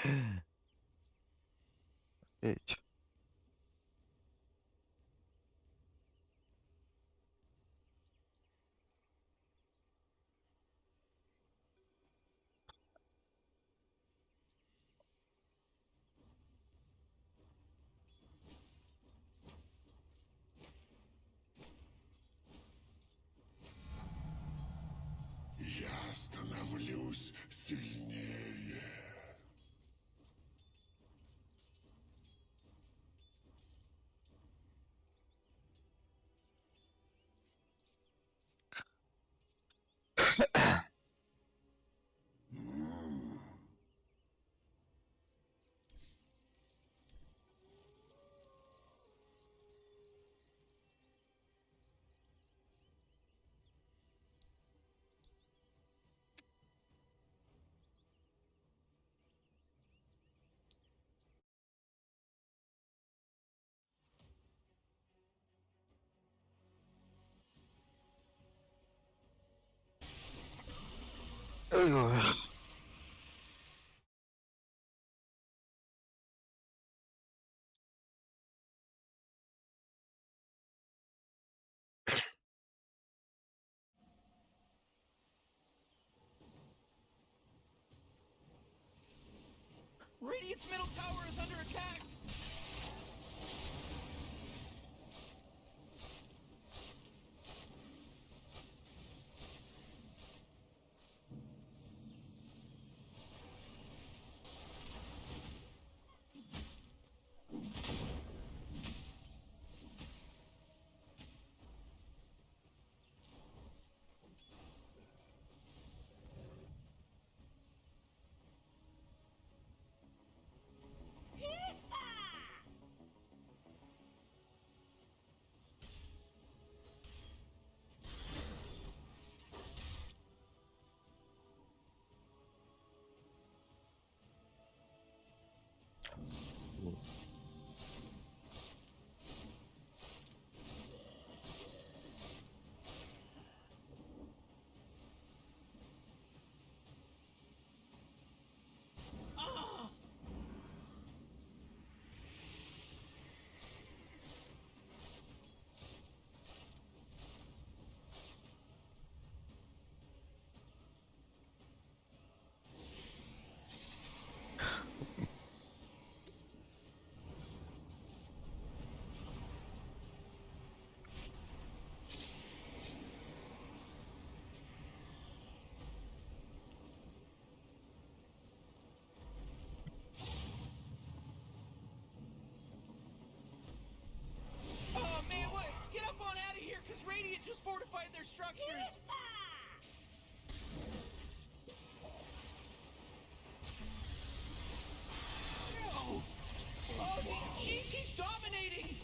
Опять. Я становлюсь сильнее. Ой. Radiant's middle tower is under attack! Oh man, what? Get up on out of here, cause Radiant just fortified their structures! No! Oh, jeez, he's dominating!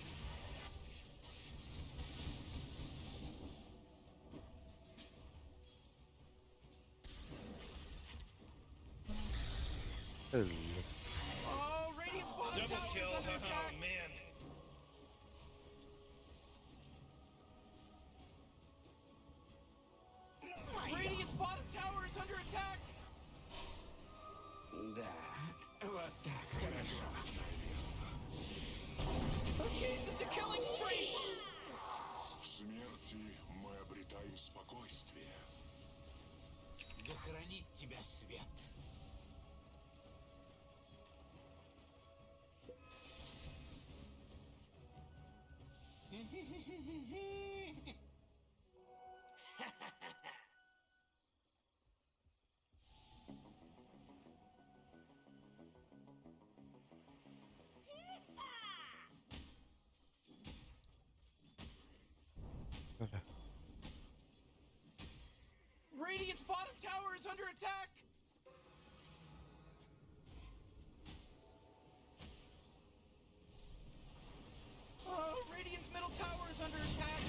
Oh, Radiant's bottom Double tower kill. is under Oh attack! man. Radiant's bottom tower is under attack! Да, вот так хорошо. Прекрасное место. Oh jeez, it's a killing spree! В смерти мы обретаем спокойствие. Да хранит тебя свет. Бля. Radiant's bottom tower is under attack! Oh, Radiant's middle tower is under attack!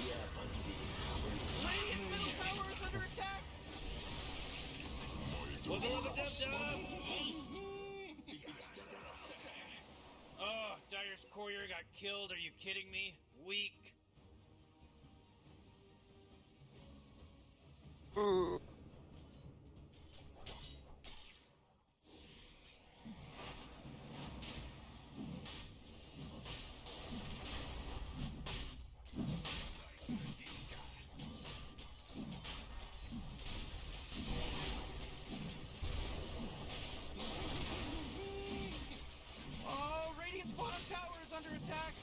Я подбит. Radiant's middle tower is under attack! Wubba lubba dub dub. Oh, Dyer's courier got killed. Are you kidding me? Weak. Oh, Radiant's bottom tower is under attack.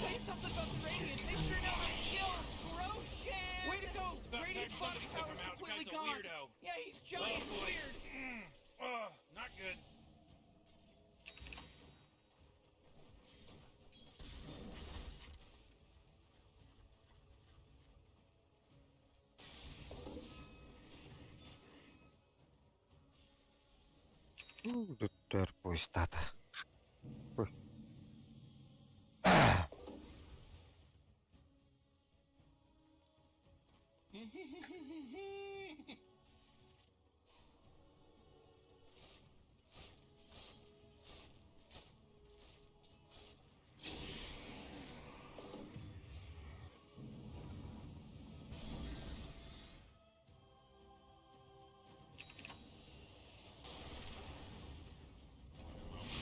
Tell you something about the Radiant. They sure know how to kill. Roshan! Way to go! About time Radiant's bottom somebody took tower's him out. The completely guy's a gone. weirdo. Yeah, he's giant Oh, boy. weird. Oh, not good. Nyt pois tätä. В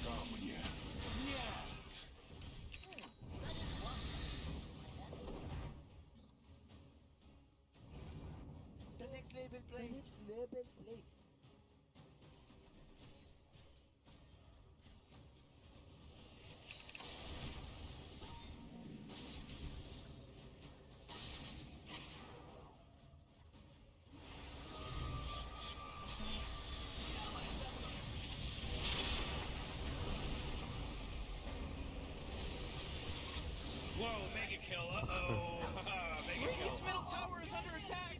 камне. The next level play. The next level play. Whoa, mega kill. Uh-oh. Haha, mega kill. Radiant's middle tower is under attack.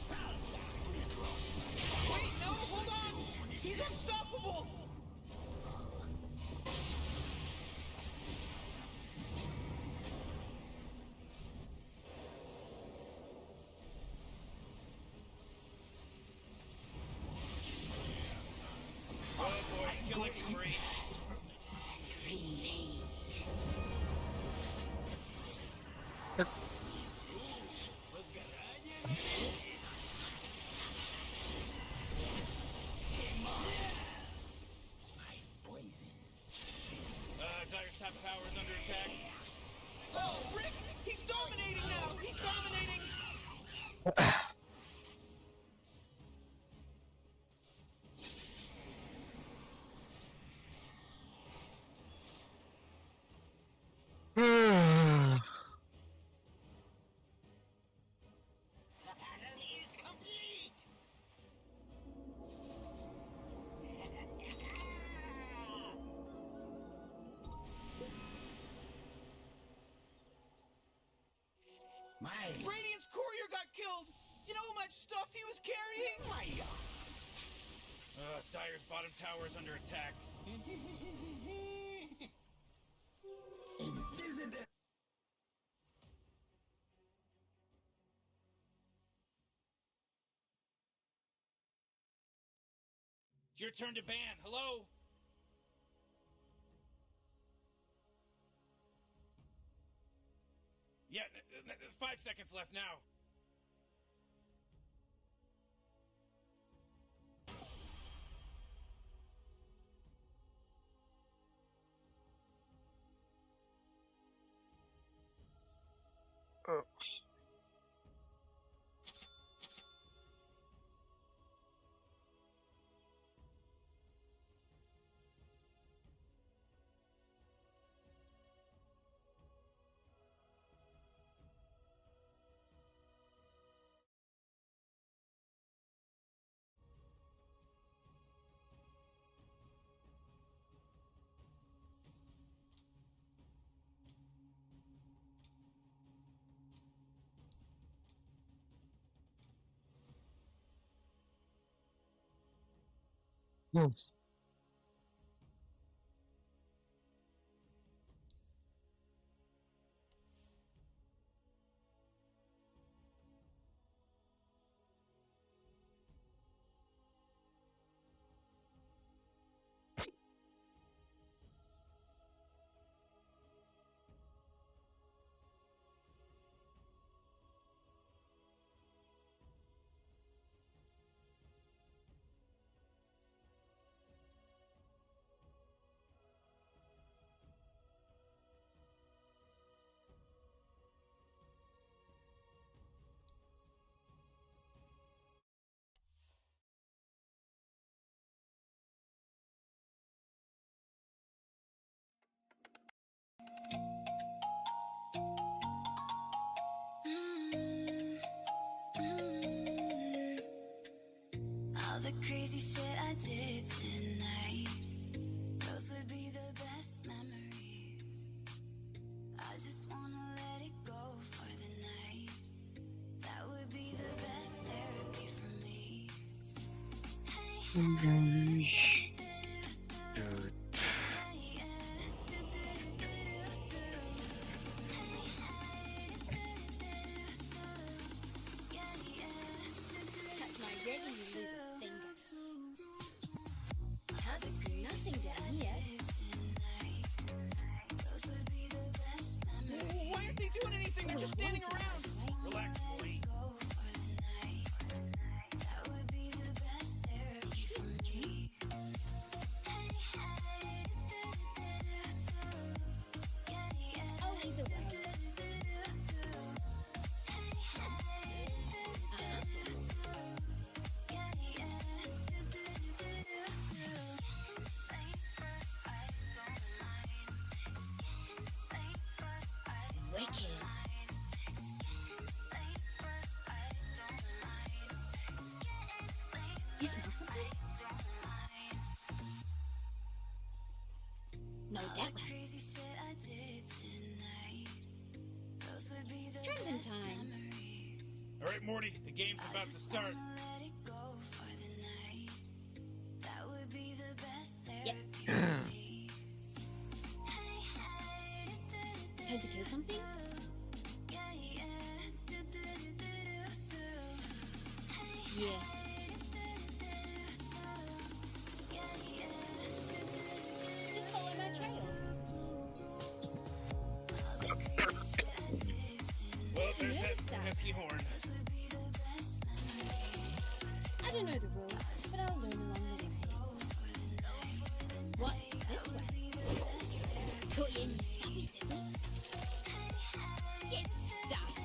Приятно. Прекрасно. Wait, no, hold on. He's unstoppable. Oh boy, killing spree. Dire's top tower is under attack. Oh, Rick, he's dominating now. He's dominating. The pattern is complete! My Radiant's courier got killed. You know how much stuff he was carrying? Dire's bottom tower is under attack. Invisible. It's your turn to ban. Hello? Yeah, 5 seconds left now. Touch my rig and you lose a finger. Can't fix nothing down here. Why aren't they doing anything? They're just standing around. Relax, Morty. Did you say watch me? I'll lead the way. Wicked. You smell something? No, that way. Trending time. All right, Morty, the game's about to start. Yep. Time to kill something? Yeah. Just follow my trail. Well, What's the there's murder that stuff? pesky horn. I don't know the rules, but I'll learn along the way. What? This way? Caught you in your stuffies, didn't we? Get stuffed!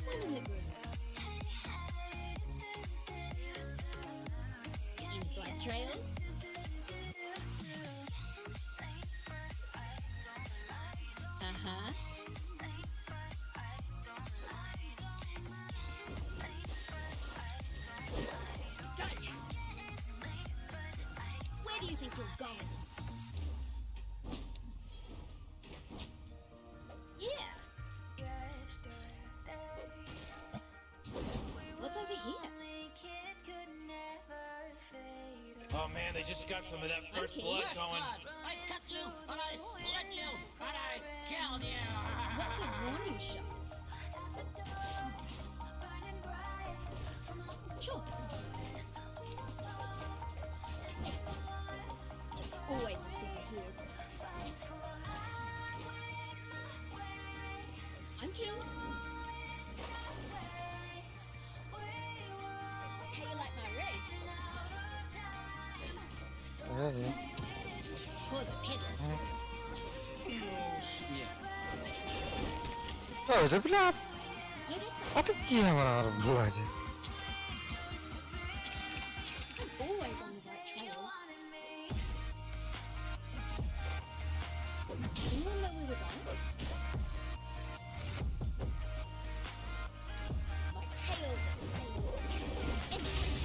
One in the group. Any blood trails? Uh-huh. Gotcha! Where do you think you're going? Yeah! What's over here? Oh man, they just got some of that first Okay. blood First going. blood. I cut you, and I split you, and I killed you. What's a warning shot? Sure. Always a step ahead. I'm killed. How you like my rig? For the peddlers. Ой, да блядь! Go this way. А ты кем, блядь? I'm always on the right trail. Anyone know where we're going? My tail's a sail. Interesting.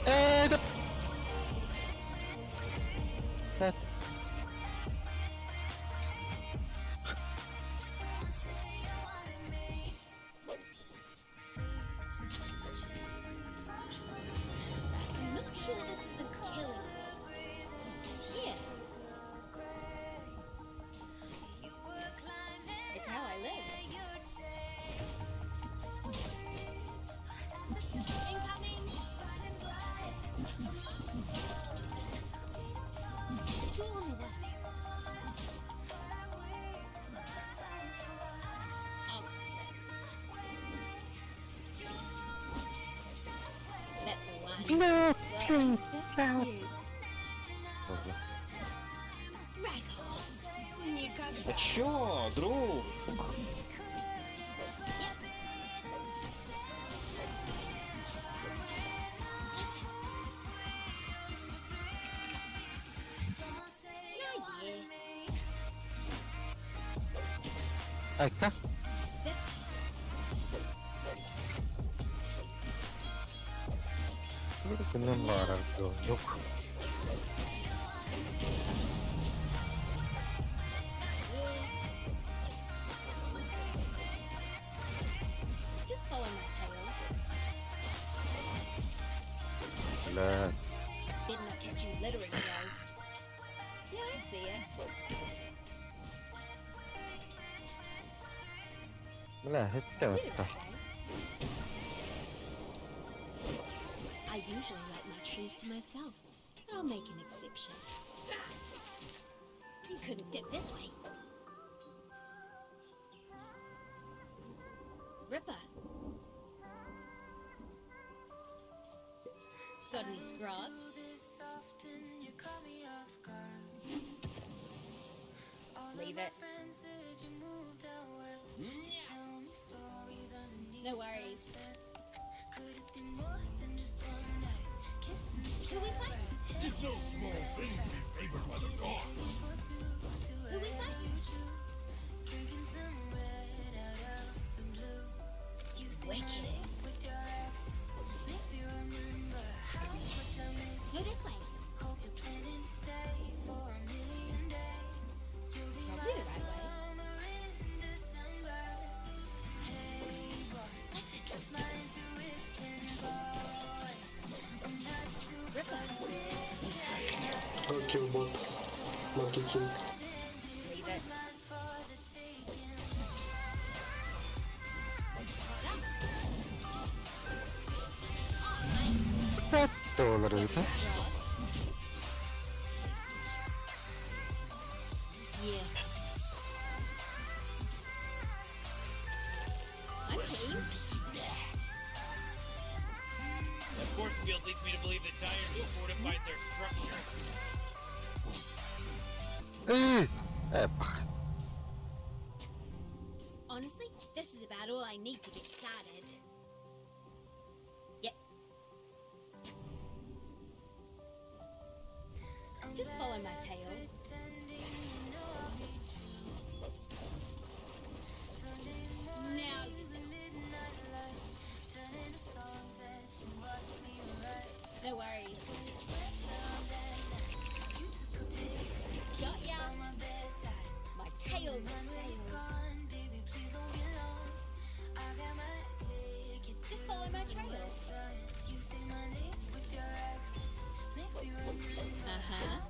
Э, да... Блядь. I'm not sure this is a killing. Yeah. It's how I live. Incoming! It's all on the way. I'll suss it. That's the one. Бля, Well, блядь, this блядь. is Rag off. А чё, друг? Yep. Listen. Yeah, yeah. Айка. This way. Гынан баарар жок. Yeah. Бля. Better not catch you littering, though. Yeah, I see it. Бля, это Probably the вот right way. I usually like my trees to myself, but I'll make an exception. You couldn't dip this way. Ripper. Got any scrog? Leave it. No worries. Who we fight? It's no small thing to be favored by the gods. Who we fight? Wicked. No, this way. Probably the right way. Listen. Ripper. Go kill bot. Monkey King. Leave it. Caught up. Oh, mate. Доллары, да? Drugs. Yeah. I'm keen. The force field leads me to believe that Dire's fortified their structure. Эй! Э, пах. Honestly, this is about all I need to get started. Yep. Just follow my tail. Now you tell. No worries. Got ya. My tail's a sail. Just follow my trail. Uh-huh.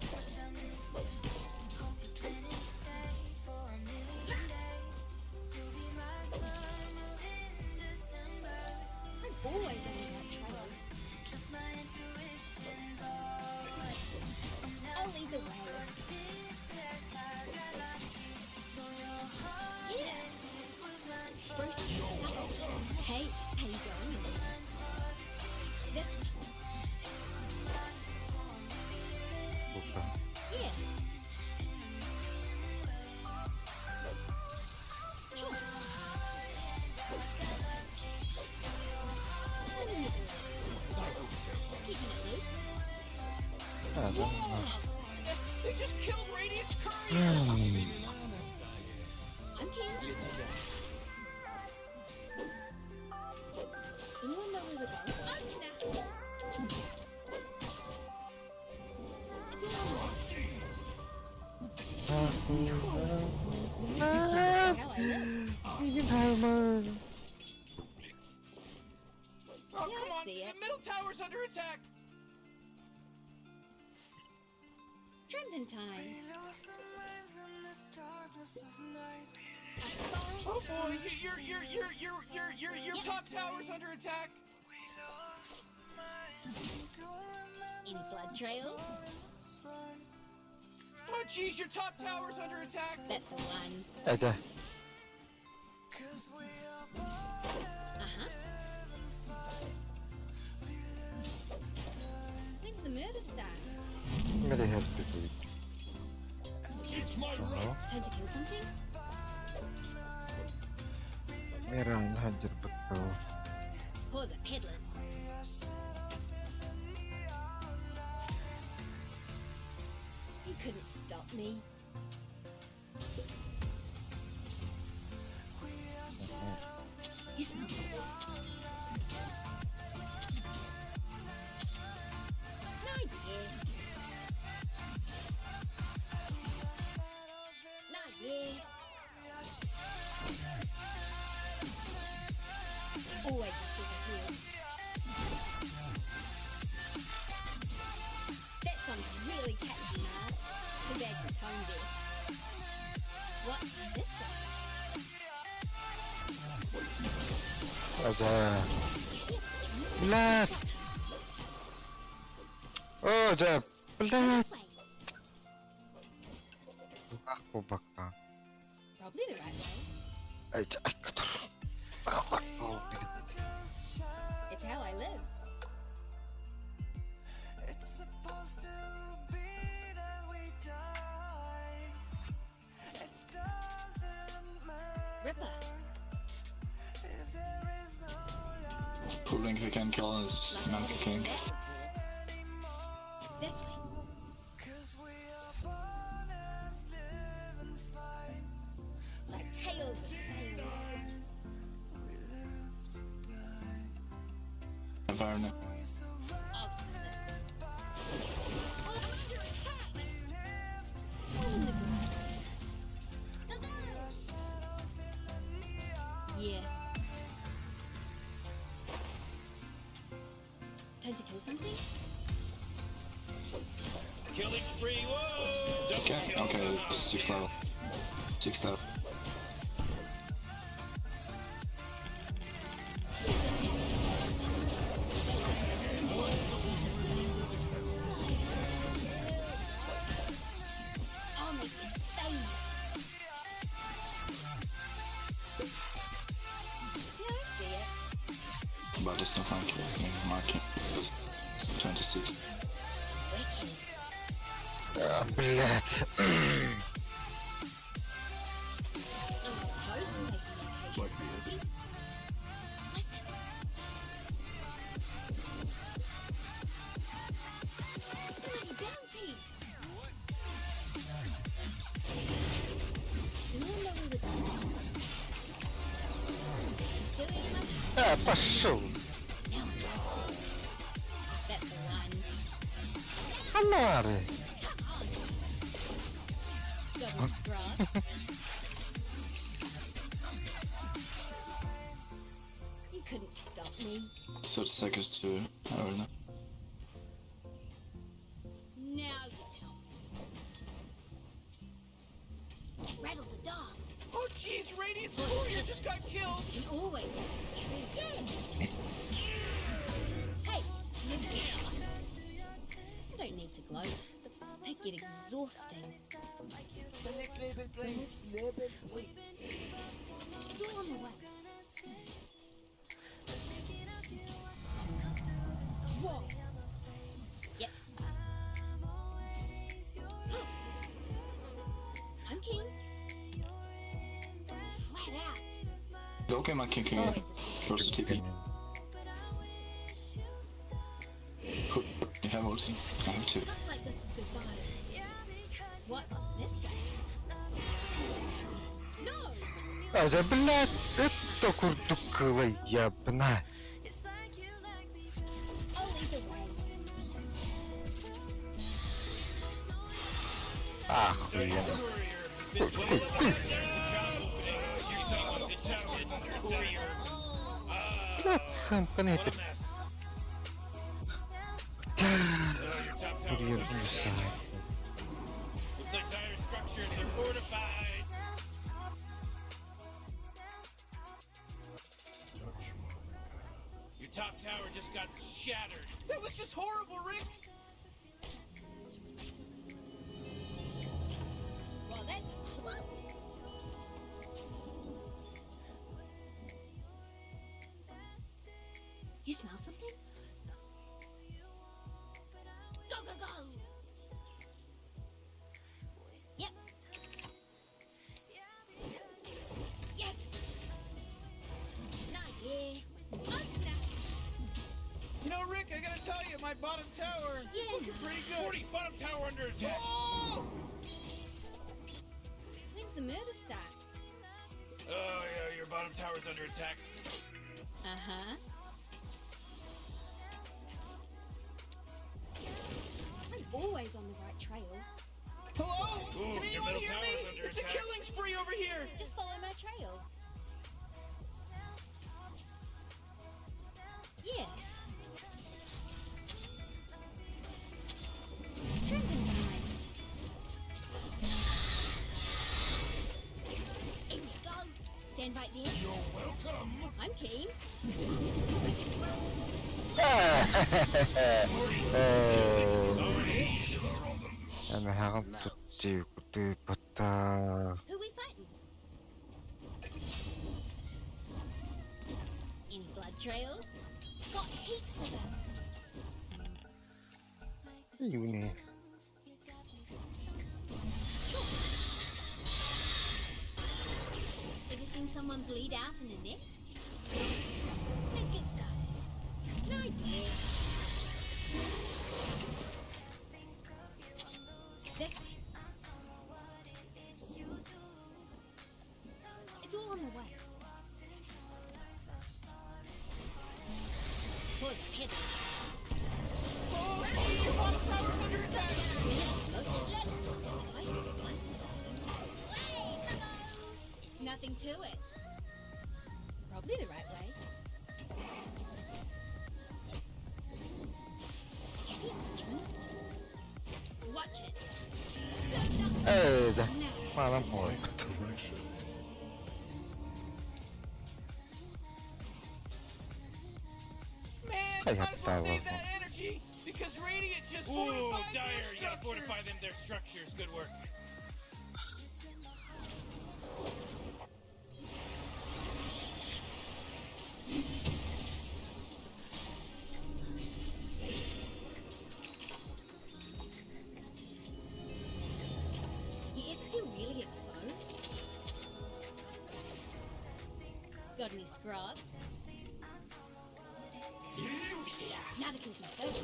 I'm always on the right trail. I'll lead the way. Yeah. Spruce things up. Hey, how you going in there? This way. Бука. Yeah. Sure. I'm in the groove. Just keeping it loose. А, да. They just killed Radiant's courier! I'm keen. Anyone know where we're going? I'm nuts. It's all on how I live. Oh, Yeah, come I on! see it. The middle tower's under attack! Tramping time. A Oh forest. boy, your Yep. top tower's under attack! Any blood trails? Oh jeez, your top tower's under attack! That's the one. Это. Uh-huh. When's the murder start? Really has to be. It's my right. Time to kill something? Merah hajar betul. Pause it peddling. You couldn't stop me. You smell something? Not yet. Not yet. Always a step ahead. own death. What, this way? Ага. Блядь! Оо, за, блядь! This way. Ах, бакка. Probably the right way. Ай, ай, It's how I live. Ripper. Pulling if we can kill this Monkey King. This way. Like tails of sail. Environment. Oh, Sissy. Oh, I'm under attack. All in the ground. Go go. Yeah. Time to kill something? Killing spree. Whoa! Double Okay, kill. okay, 6 level. 6 level. I'll make you famous. Yeah, I see it. But it's not like marking. It's 26. Wicked. А, блядь. I'm supposed to take a vacation. Listen. Bloody bounty! You all know where we're going. Just doing my А, пошел. Now what? That's the one. Канары. Come on. Go on, scrub. You couldn't stop me. 30 seconds to. I don't know. Now you tell me. Rattle the dogs. Oh jeez, Radiant's courier just got killed. You can always use the tree. Yes. Hey, never get shot. I don't need to gloat. They get exhausting. The next level play. Next level play. It's all on the way. Whoa. Yep. I'm keen. Flat out. Okay, Monkey King. Always a step. First TP. Put. You have ulti. I have two. Looks like this is goodbye. What? This way? No! А, за, блядь, это курдукала ябна. I'll lead the way. Охуенно. Courier. This way. There's a job opening. Your top, the top is courier. Блядь, сам What этот a mess. Oh, your top tower курьер is under мешает. attack. Looks like dire structures are fortified. Touch my path. Your top tower just got shattered. That was just horrible, Rick. Well, that's a crap. You smell something? Go, go, go! Yep. Yes! Not yeah. Up nuts! You know, Rick, I gotta tell you, my bottom tower is Yeah. looking pretty good. 40 bottom tower under attack. Oh! When's the murder start? Oh yeah, your bottom tower's under attack. Uh-huh. I'm always on the right trail. Hello? Ooh, Can your anyone middle hear tower's me? under It's a attack. killing spree over here. Just follow my trail. Yeah. Drinking time. Right then. You're welcome. I'm keen. Эмэһэҕин туттуу кутуйбута. Who we fighting? Any blood trails? Got heaps of them. Юни. Sure. Ever seen someone bleed out in a net? Let's get started. Not yet. This way. It's all on the way. Pause a head. Oh, jeez, your bottom tower's under attack. Nothing to it. Probably the right way. Did you see a watchman? Watch it. Served up. Ээ, Now. манан буолбут. Correction. Man, I you might have as well save power. that energy because Radiant just Ooh, fortified Dire, their you gotta fortify structures. them their structures. Good work. You ever feel really exposed? Got any scrogs? Now to kill some birds.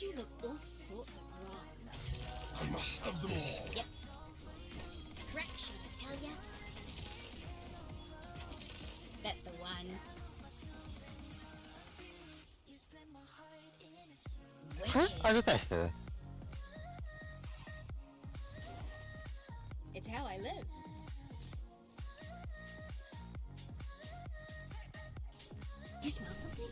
You look all sorts of wrong. I must have them all. Yep. Correction, I tell ya. That's the one. Ха? Wicked. Ажиотаж. It's how I live. You smell something?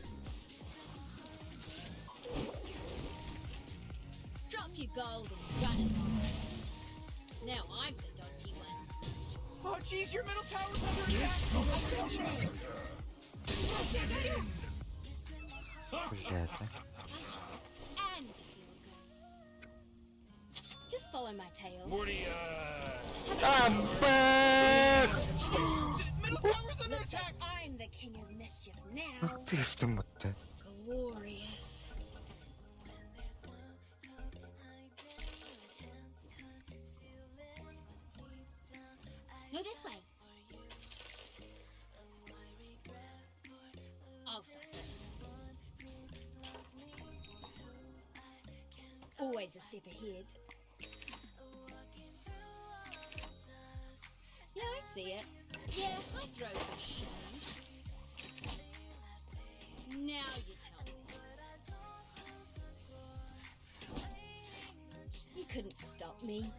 Drop your gold and run it. Now I'm the dodgy one. Oh, jeez, your middle tower's under attack. Блядь. And feel good. Just follow my tail. Morty, I'm back! Middle tower's under Looks like attack. I'm the king of mischief now. Ах ты стымытты. Glorious. No, this way. I'll suss it. Always a step ahead. Yeah, I see it. Yeah, I throw some shade. Now you tell me. You couldn't stop me.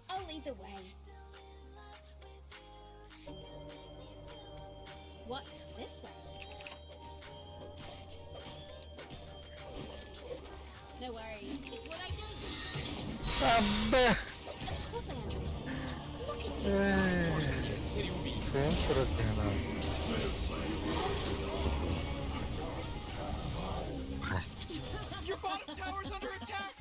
I'll lead the way. What? This way? No worries. It's what I do. I'm back! Of course I underestimate. Look at you. City will be Центр нам. Your bottom tower's under attack.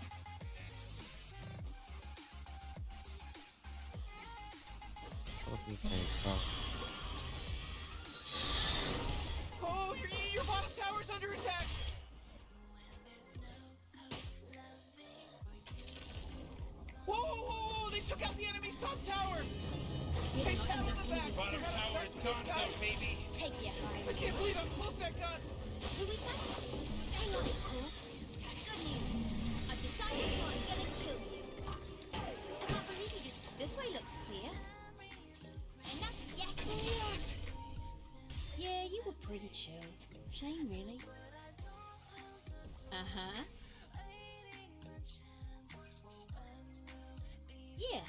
Oh, your bottom tower's under attack. Whoa, whoa, whoa, whoa! They took out the enemy's top tower. You're Hey, not pat on enough the back. enemies. Bottom tower is gone, so baby. Take your high. I can't believe how close that got. Who we fighting? Hang on, of course. Good news. I've decided I'm gonna kill you. I can't believe you just. This way looks clear. Enough yakking. Yeah, you were pretty chill. Shame, really. Uh huh. Yeah.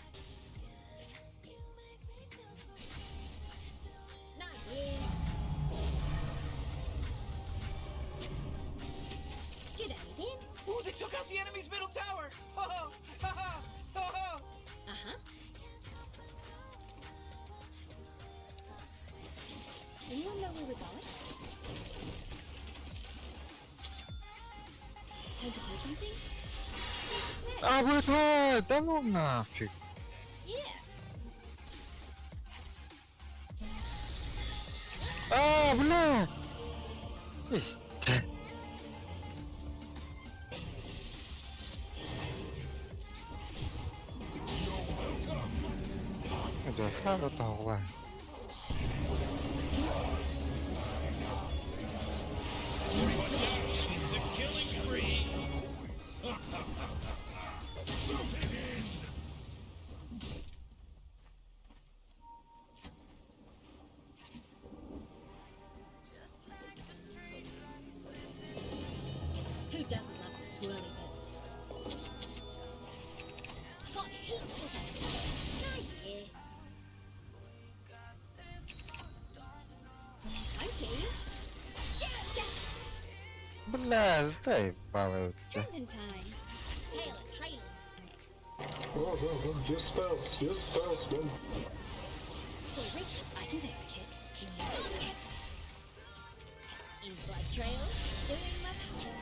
Not yet. G'day then. Ooh, they took out the enemy's middle tower. Ha ha ha ha ha. Uh huh. Going to kill something? А вы твой, да ну нафиг. Yeah. А, бля. Пизда. Да, сразу того. This is a killing spree. Who doesn't love the swirly bits? I've got heaps of ideas. Good idea. I'm keen. Get up, get Бля, заебало тебя. Trending time. Tail it, trail it. Go, go, go. Use spells, use spells, man. Hey, Rick, I can take the kick. Can you? In blood trail, just doing my part.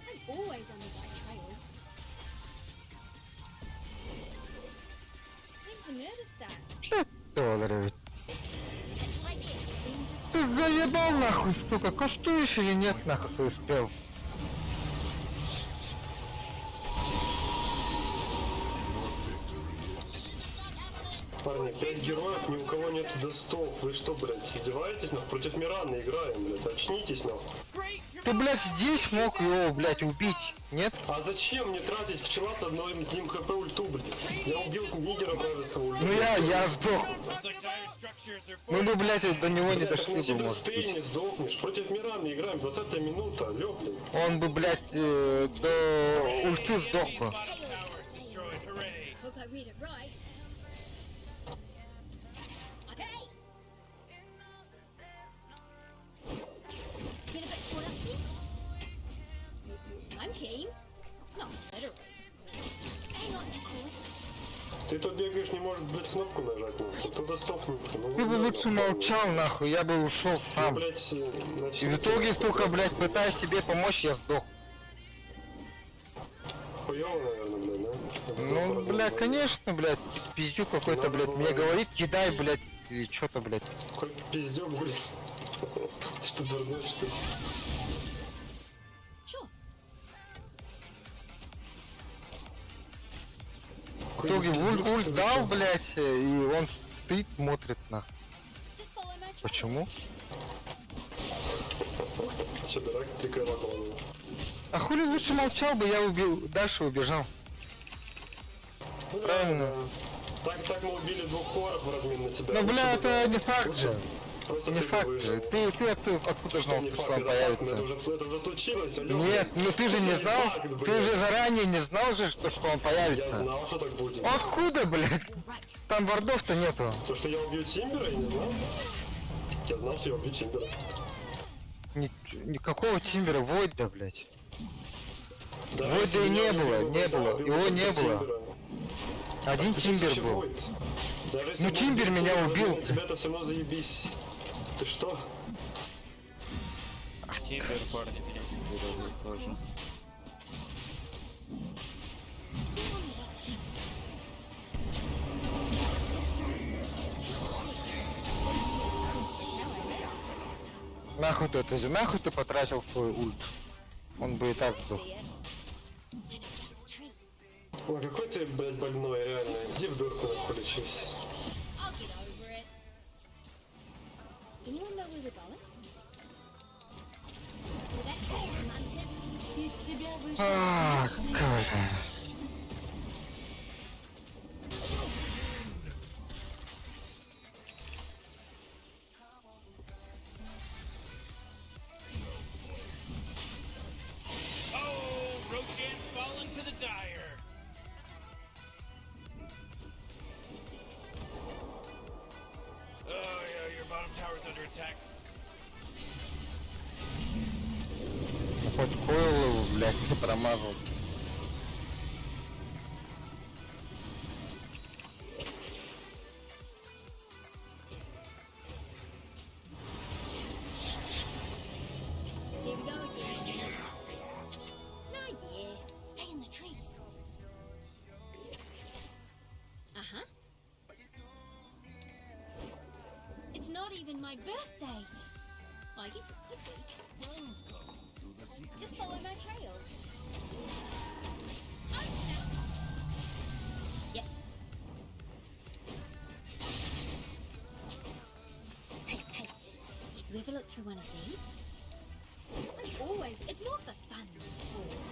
I'm always on the right trail. When's the murder start? Доллары. That's what I get for being Ты distracted. заебал нахуй, сука, кастуешь или нет нахуй свой спел? Парни, пять героев, ни у кого нету достов. Вы что, блядь, издеваетесь нахуй? Против Мираны играем, блядь. Очнитесь нахуй. Great, your Ты, middle блядь, tower здесь мог его, блядь, убить, нет? А зачем мне тратить вчера с одной ним хп ульту, блядь? Я убил лидера вражеского ульту. Ну я сдох. Looks like dire structures are Мы бы, блядь, до него не Блядь, так дошли неси бы, может досты, быть. не сдохнешь. Против Мираны играем, 20 минута, алло, блядь. Он бы, блядь, до ульты сдох бы. Bottom tower is destroyed. Hooray. Hope I read it right. Okay. Get a bit caught up here? I'm keen. Not literally. Hang on, of course. Ты тут бегаешь, не можешь, блядь, кнопку нажать, нахуй. Тут достов нет. Ну, Ты бы нахуй, лучше молчал, нахуй, я бы ушел Ну, сам. блядь, И в итоге, сука, блядь, пытаясь тебе помочь, я сдох. Хуёво, наверное, блядь, да? Ну, блядь, конечно, блядь, пиздюк какой-то, блядь, мне говорит, кидай, блядь, или что-то, блядь. Какой пиздёк, блядь. Ты что, дурной, что ли? Sure. В итоге ульт, ульт дал, блядь, и он стоит, смотрит, нахуй. Just follow my trail. Почему? Ты что, дурак, три крыла поломал? А хули лучше молчал бы, я убил, дальше убежал. Ну, да, Правильно. да. Так мы убили двух хоров в размен на тебя. Ну, Лучше бля, бы это не факт же. Просто Не ты бы факт выжил. же. Ты откуда Что знал, не что факт, он это факт, появится? Это уже случилось, алло. Нет, ну ты же Что не за знал, факт, ты блядь? же заранее не знал же, что он Я появится. знал, что так будет. Откуда, блядь? Right. Там вардов-то нету. То, что я убью Тимбера, я не знал. Я знал, что я убью Тимбера. Никакого Тимбера, Войда, блядь. Да, Войда если и бы не я было, убил бы не Войда, было, убил его бы не только было. Тимбера. Один Причем Тимбер вообще был. Войд? Даже если Ну, бы Тимбер убил меня Тимбера, убил. Тебя это все равно заебись. Ты что? Тимбер, парни, меня Тимбер убил тоже. It's all on the way. Нахуй ты это, нахуй ты потратил свой ульт? Он бы и так сдох. See it. I know just the trick. Ой, какой ты, блядь, больной, реально. Иди в дурку нахуй лечись. I'll get over it. Anyone know where we're going? Well, that cat's munted. Из тебя вышел А, как. Oh, Roshan's fallen to the dire. Oh, yeah, your bottom tower's under attack. Ну, Хоть coil его, блядь, не промазал. Here we go again. It's not even my birthday. Well, I guess it could be. Just follow my trail. I'm nuts. Yep. Hey, hey. You ever look through one of these? I'm always. It's more for fun than sport.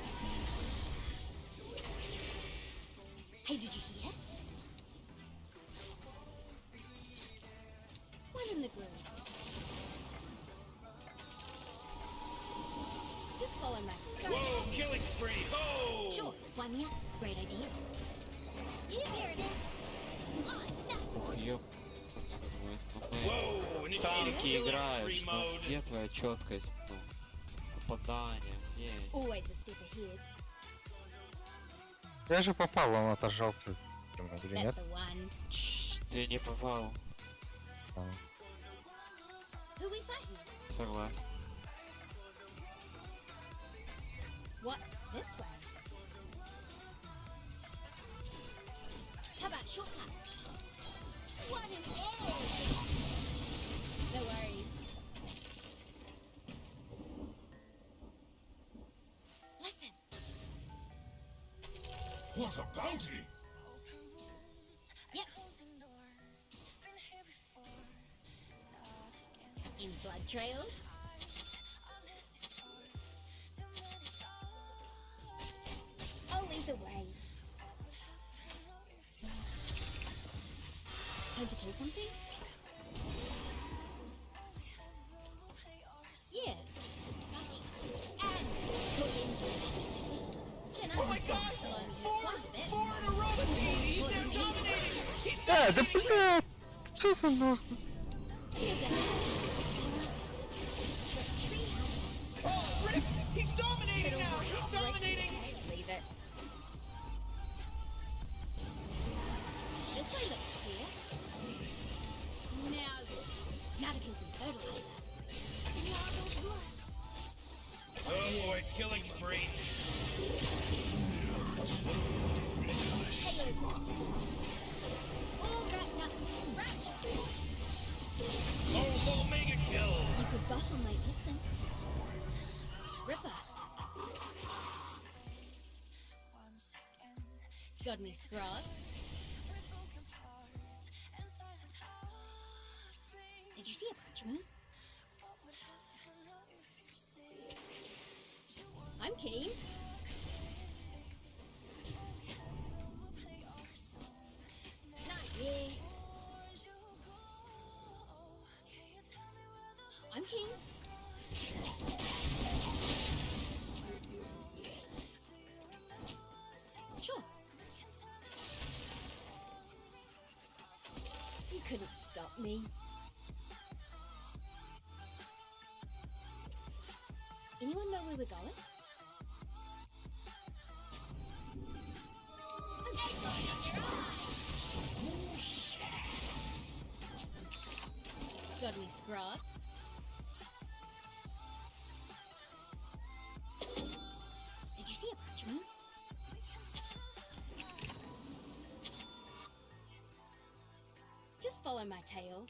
Hey, did you hear? One in the groove. Just follow my sky. Whoa, killing spree. Oh! Sure, wind me up. Great idea. Yeah, there it is. I'm nuts. Ух, ёп. Ну, Whoa, мы initiating танки killing играешь, spree ну mode. где твоя четкость? Ну, попадание, где? Always a step ahead. Я же попал, он отожрал. Или That's нет? the one. Чш, ты не попал. А. Who we fighting? Согласен. What? This way? How about shortcut? One in all! No worries. Listen, What a bounty! yep. Any blood trails? I'll lead the way. Time to kill something? Yeah. Gotcha. And put in Chin up. Oh my gosh! Salon Four, quite a bit. four in a row. He's now dominating. He's Э, да dominating. блядь! Что за нахуй? Here's a tree Oh, Rip! He's dominating now. He's dominating. Leave it. This way looks clear. Now you're Now to kill some fertilizer. Oh boy, killing spree. Tail system. All wrapped up. Ratchet. Oh, oh, mega kill. You could bottle my essence. Ripper. Got me scrod. Did you see a branch move? I'm keen. Not yet. I'm keen. Sure. You couldn't stop me. Anyone know where we're going? Got any scrod? Did you see a branch move? Just follow my tail.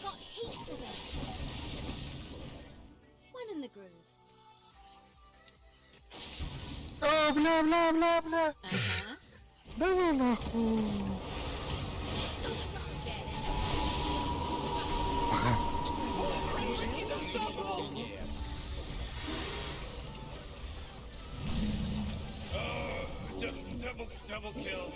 Got heaps of it. One in the groove. О, бля, бля, бля, бля. Uh-huh. Да ну нахуй. Go, go, go. Get it. He's unstoppable. Сильнее. Double, double kill.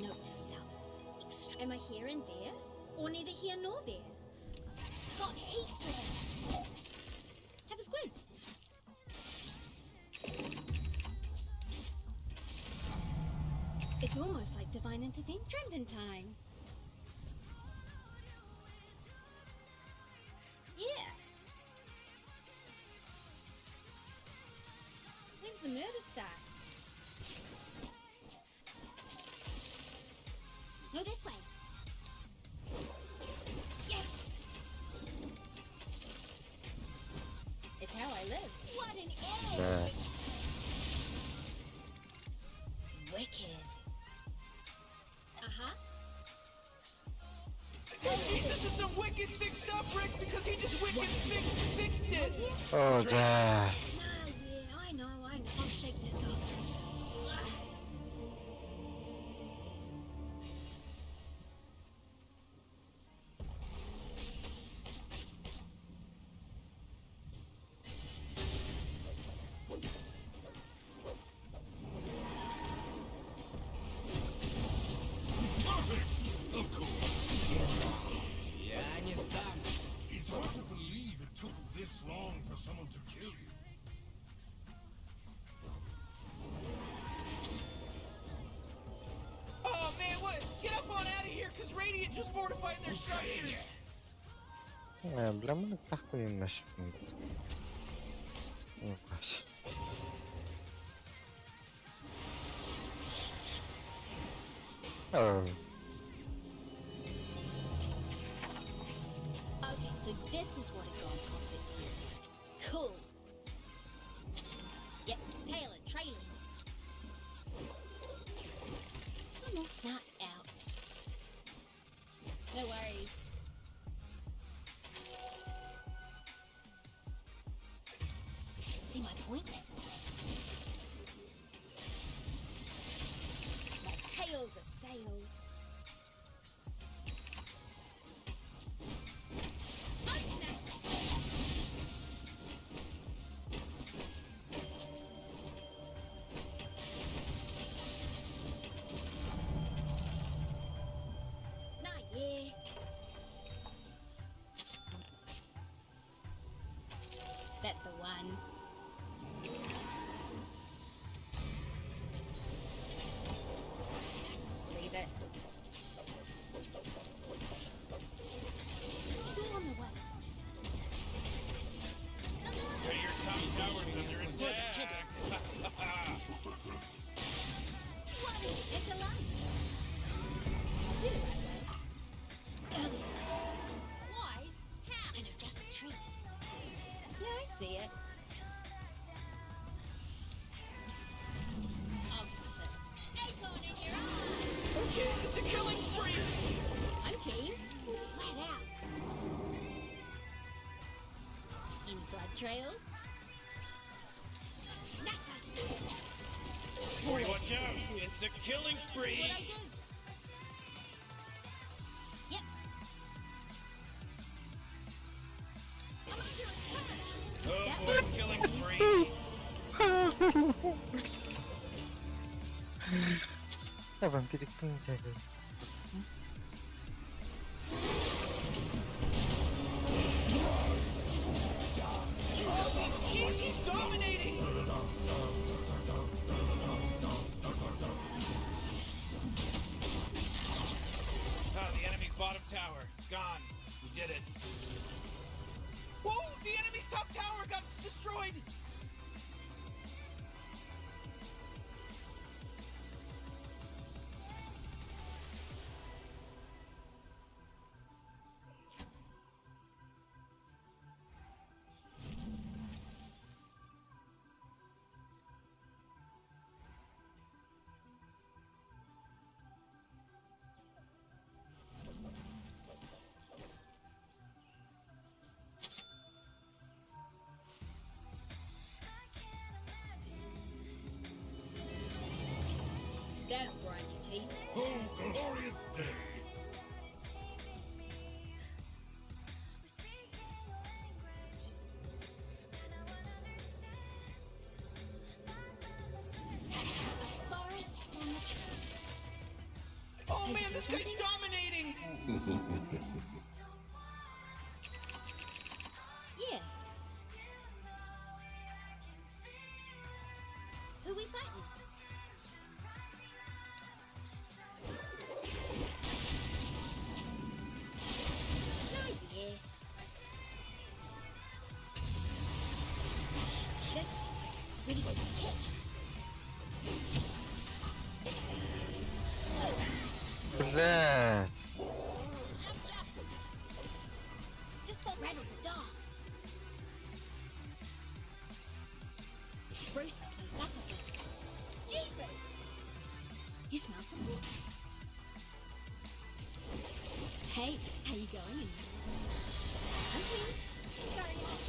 Note to self. Am I here and there? Or neither here nor there? Got heaps of it. It's almost like divine intervention. Tramping time. Yeah. When's the murder start? No, this way. Yes! It's how I live. What an egg! Да. Wicked. Uh-huh. Oh, Jesus, this is some wicked sick stuff, Rick, because he just wicked sick sicked it. О, да. Nah, yeah, I know, I know. I'll shake this off. Ugh. Perfect! Of course. Я не сдамся. It's hard to believe it took this long for someone to kill you. Oh man, what? Get up on out of here, cause Radiant just fortified their structures. Не, бля, мы нахуй наша. Ебать. Oh. Okay, so this is what a god complex feels like. Cool. Yep, Taylor, trailing. I'm all snapped out. No worries. See my point? My tail's a sail. Nah, yeah. That's the one. Leave it. It's all on the way. Go, go! Hey, your top tower's under Wasn't attack. kidding. Why don't you pick a line? You're the right way. Early place. Why? How? I know just the tree. Yeah, I see it. I'll suss it. Acorn in your eye! Oh jeez, it's a killing spree. I'm keen. Flat out. Any blood trails? Nut busted. Cory, watch out. It's a killing spree. What I do. Yep. I'm under attack. Just Oh that boy, one. killing spree. Я вампирик не Jeez, he's dominating. Ah, the enemy's bottom tower. It's gone. We did it. Whoa, the enemy's top tower got destroyed. That'll grind your teeth. Oh, glorious day! A forest on the tree. Oh Don't you man, feel this guy's something? dominating. Yeah. Who we fighting? Ready for some kick? Бля. Just felt rattle the dogs. Spruce the place up a bit. Jeepers! You smell something? Hey, how you going? I'm here. Scurry off.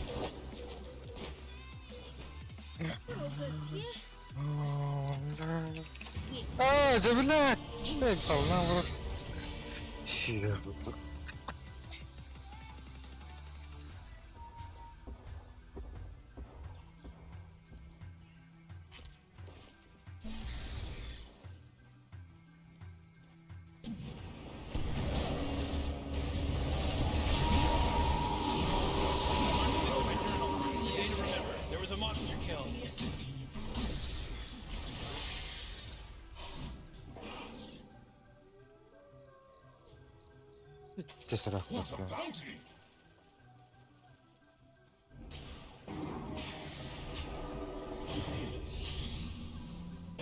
We're all goods here. О, бля. Yeah. А, да блядь! Эй, полна в рот. Фига. This is my journal. The day to remember. There was a monster kill. Тесара. What a bounty!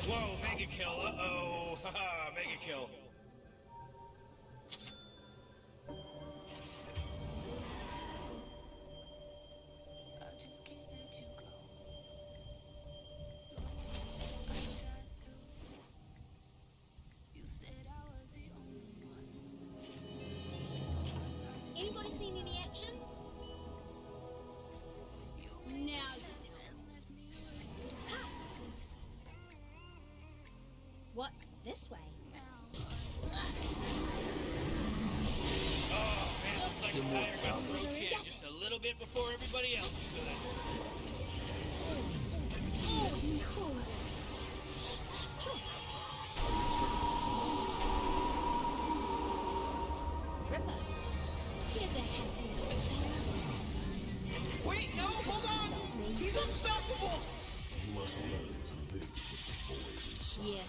Whoa, mega kill. Uh-oh. Haha, mega kill. Anybody seen any action? Now you tell me. Ha! What? This way? Oh, man, looks like Dire got Roshan just a little bit before everybody else. So that Always, always, always forward. Sure. Ripper, here's a happy little fella. Wait, no, hold on. Stop me. He's unstoppable. You must learn to live with the void inside. Yeah.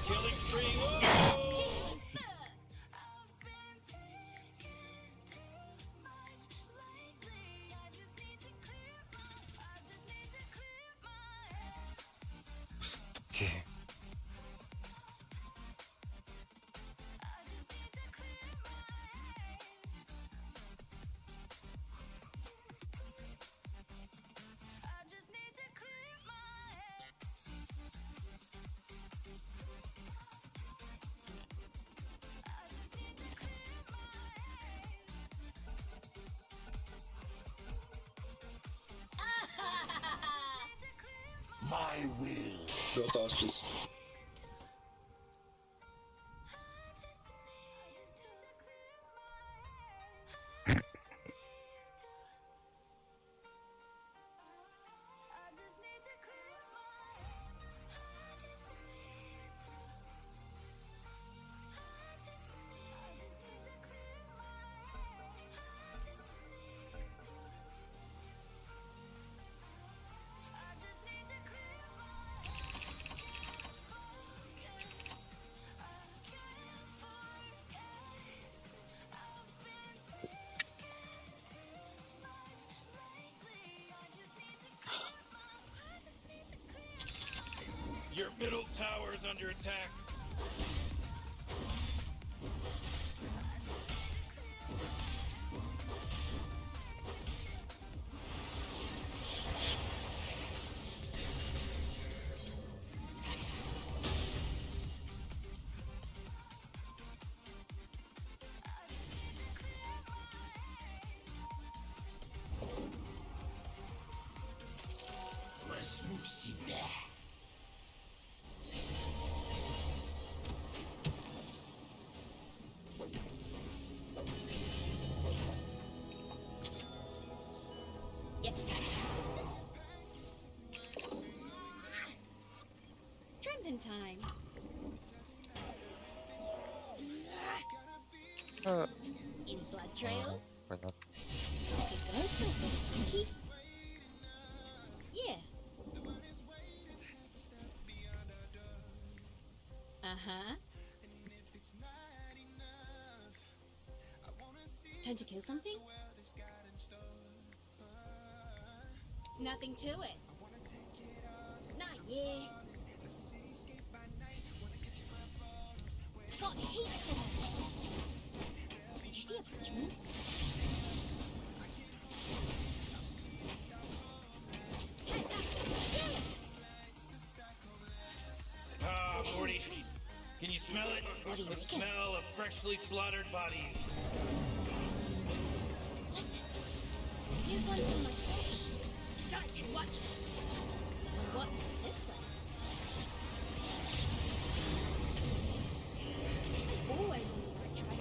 Killing spree. Whoa! That's genuine fur. Окей. My will. Go fast, please. Your middle tower is under attack. in time. Э, Any blood trails? Понятно. Could go for a bit, monkey. Yeah. Uh-huh. Time to kill something? Nothing to it. Not yeah. Got heaps of 'em. Did you see a Frenchman? Heads up! Yes! Ah, Morty. Can you smell it? What do you The reckon? smell of freshly slaughtered bodies. Listen. Here's one from my stash. Gotta watch it. What this way? Always on the right track.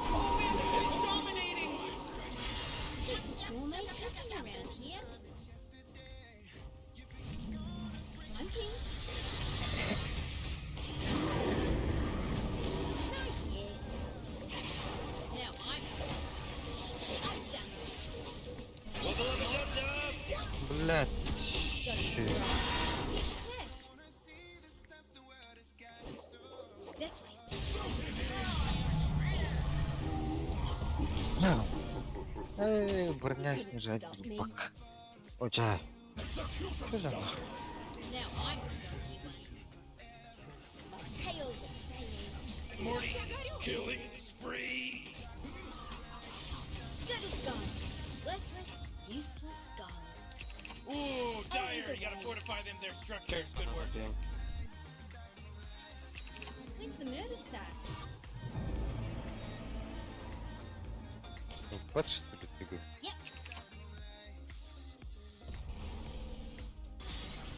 Oh man, this guy's dominating! This is gourmet cooking around here. I'm king. Not yet. Now I'm I've done it. Wubba lubba dub dub! Блядь. Щи. Yes. This way. На. Эй, броня Couldn't снижает stop me. глубок. Ой, ча. Что за нахуй? Now I'm the dodgy one. My tail's a saying. Morty, killing spree! Good as gone. Worthless, useless gold. Ooh, Dire, either you gotta way. fortify them, their structures. Good work. When's the murder start? Ну, бат, что ли, ты говоришь? Yep.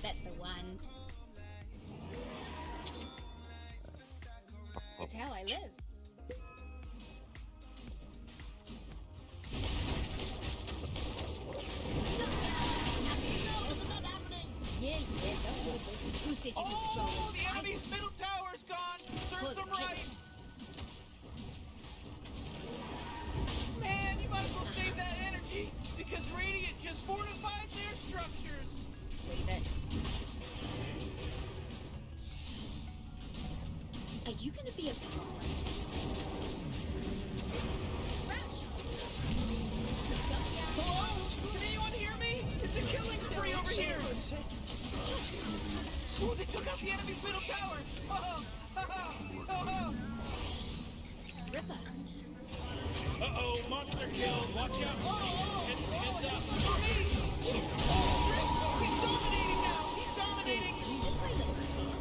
That's the one. It's how I live. Yeah, yeah. Who said you could stroll? Oh, the enemy's middle tower's gone! Serves them right! Man, you might as well save that energy, because Radiant just fortified their structures! Leave it. Are you gonna be a problem? Groucho. Hello? Can anyone hear me? It's a killing spree over here! Oh, they took out the enemy's middle tower! Oh, oh, oh, oh. Ripper. Uh-oh, monster kill. Watch out, Morty. Heads, heads up. For me! Oh, Rick, he's dominating now! He's dominating! This way looks clear.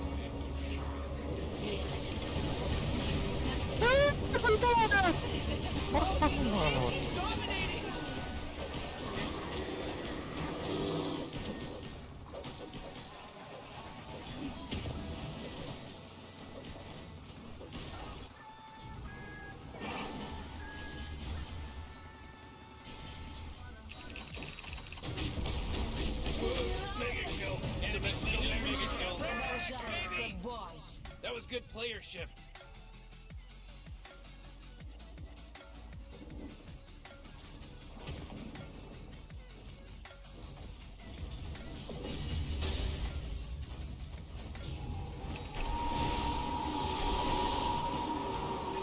He's dominating! Mega kill. Enemy middle mega kill. Baby. That was good playership.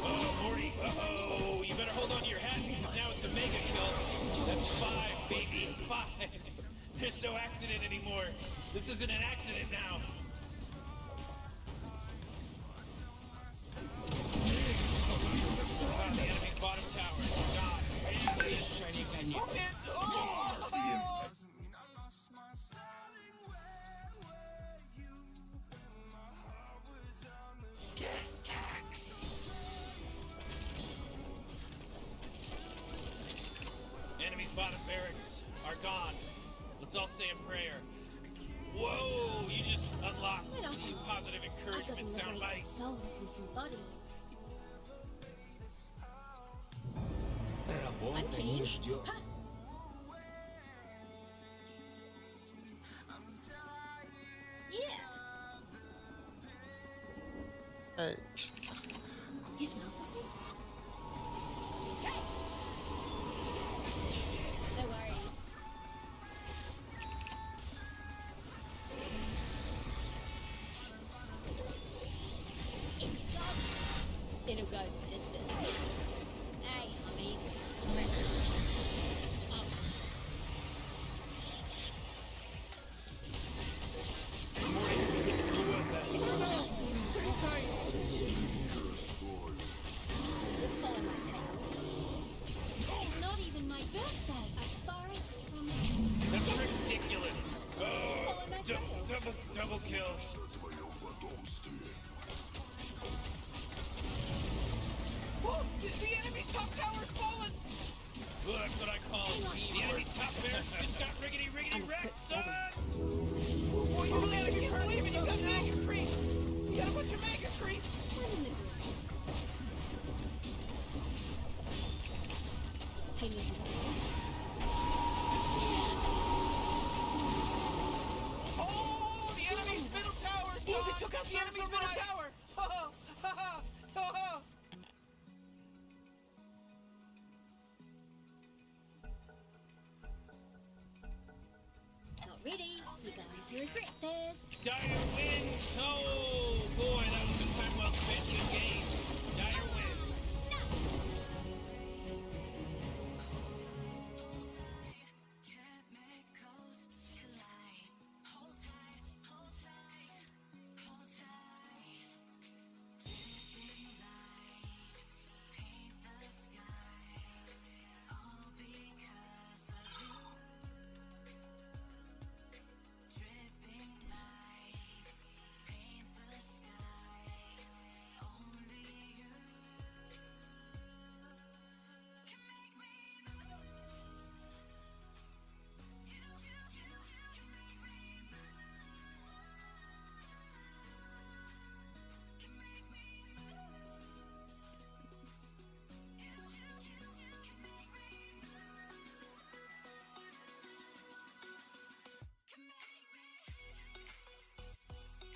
Oh, Morty. Uh-oh. You better hold on to your hat because now it's a mega kill. That's five, baby. Five. There's no accident anymore. This isn't an accident now. Ah, the enemy's bottom tower. God. Oh, man! Oh, oh. Enemy's bottom barracks are gone. Let's all say a prayer. Whoa, you just unlocked Let off. the positive I've got to encouragement liberate soundbite. some souls from some bodies. I'm keen. Huh. You smell something? Hey! No worries. It'll go the distance. Hey, I'm easy. Scrap. I'm sincere. If someone else Just follow my tail. It's not even my birthday. A forest from the tree. That's ridiculous. Just follow my trail. Double, double kill. Whoa, the enemy's top tower's fallen. Well, that's what I call team. The enemy's top barracks just got riggedy riggedy I'm a wrecked, quick study. son. Boy, you man, I can't believe it. You got mega creep. You got a bunch of mega creep. I'm in the groove. Hey, listen to this. Oh, the enemy's middle tower's gone. They took out the enemy's middle tower. Ha ha ha ha ha. Not ready. You're going to regret this. Dire wins. Oh boy, that was some time well spent. Good game. Dire wins.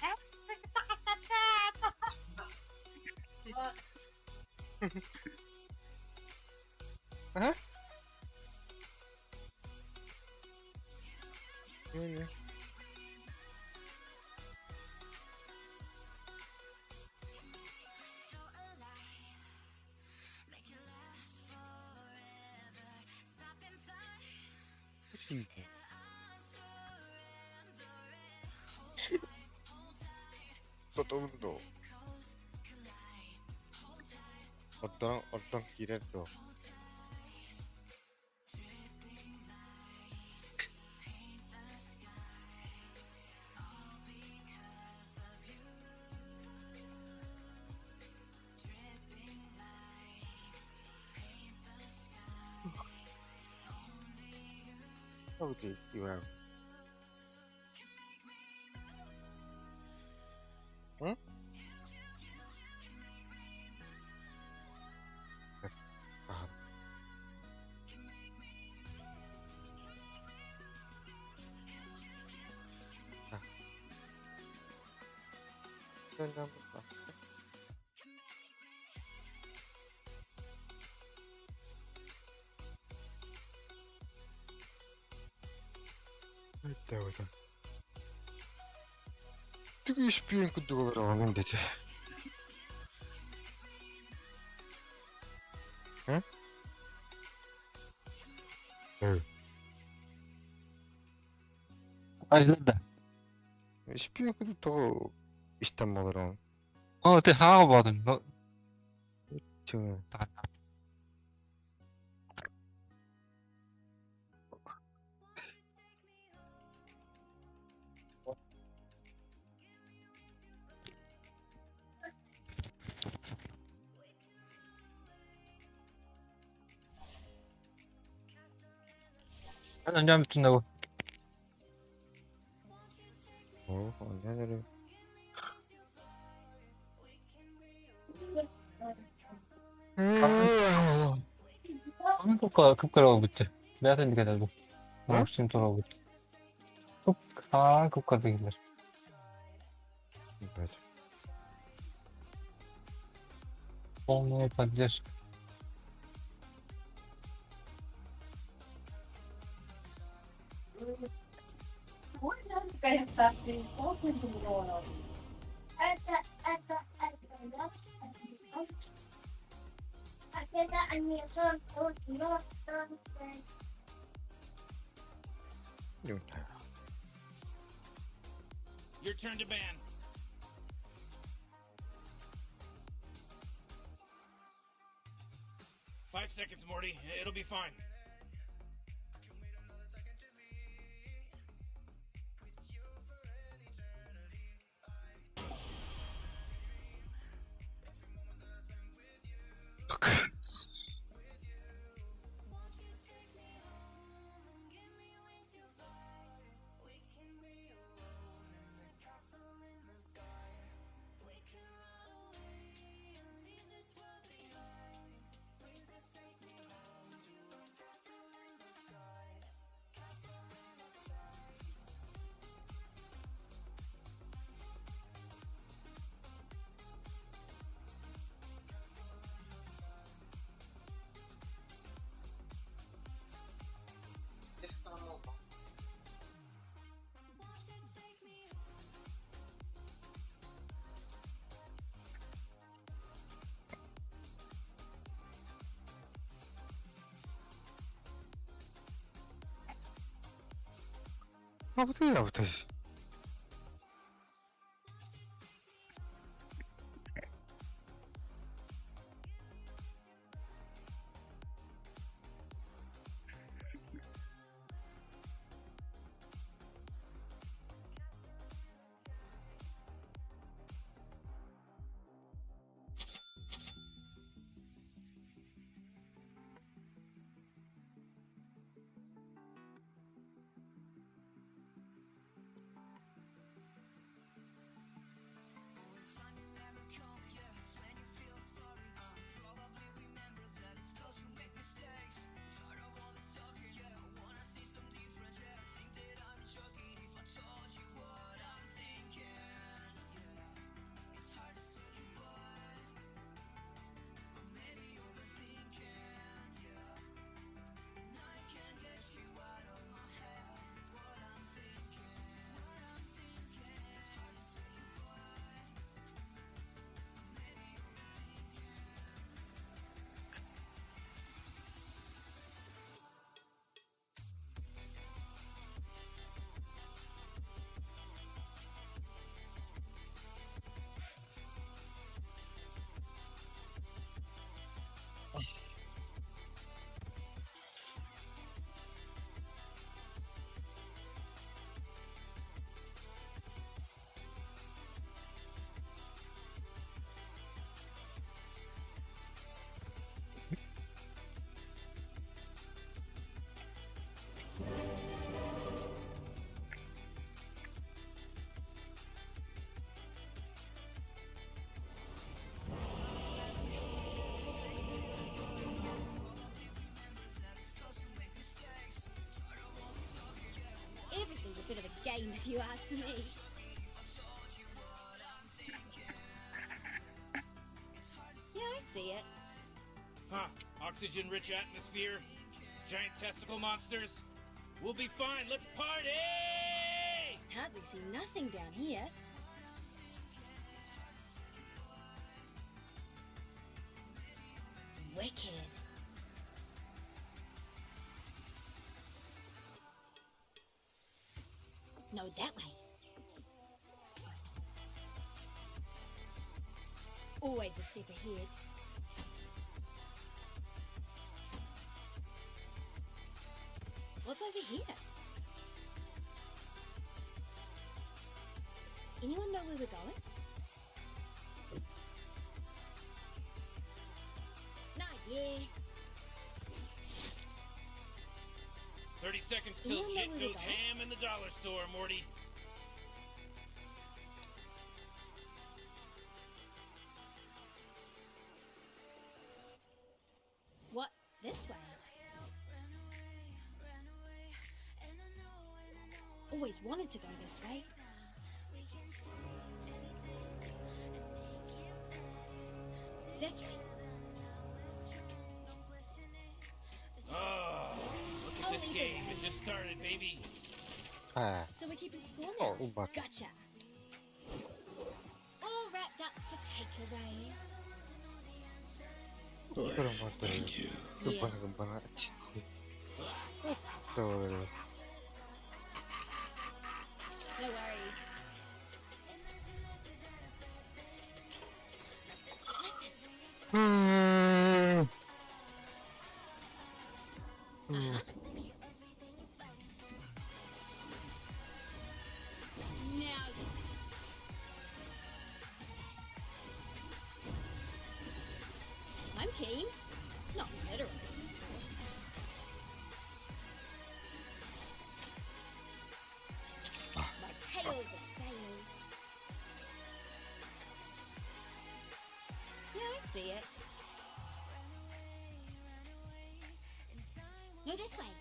Nuts! Ага. Не-не. Спасибо. Потом до. Оттон, оттон киирэр дуо? How did you have? Hmm? Paham. Ah. Dalam Это. Ты шпион куда олорон дети. А? Э. Ажлада. Шпион куда того истан олорон. Оо тэ хаа бодно. Чөө. Анжам бүтэн Оо, анжам. 한국과 급가라고 붙지. 내가 생각해 가지고. 뭐 돌아오고. 아, 국가 되길래. 맞아. Полная поддержка. Your turn to ban. 5 seconds, Morty. It'll be fine. А вот и я вот здесь. Everything's a bit of a game if you ask me. Yeah, I see it. Huh. Oxygen rich atmosphere. Giant testicle monsters. We'll be fine. Let's party! Hardly see nothing down here. Wicked. No, that way. Always a step ahead. What's over here? Anyone know where we're going? Not yeah. 30 seconds till Anyone know Jit where we're goes going? ham in the dollar store, Morty. What? This way? Always wanted to go this way. This way. А, So we're keeping score О, now. убак. Gotcha. All wrapped up for takeaway. Thank you. No worries. Listen, now you do. I'm keen. Not literally, of course. My tail's a sail. Yeah, I see it. No, this way.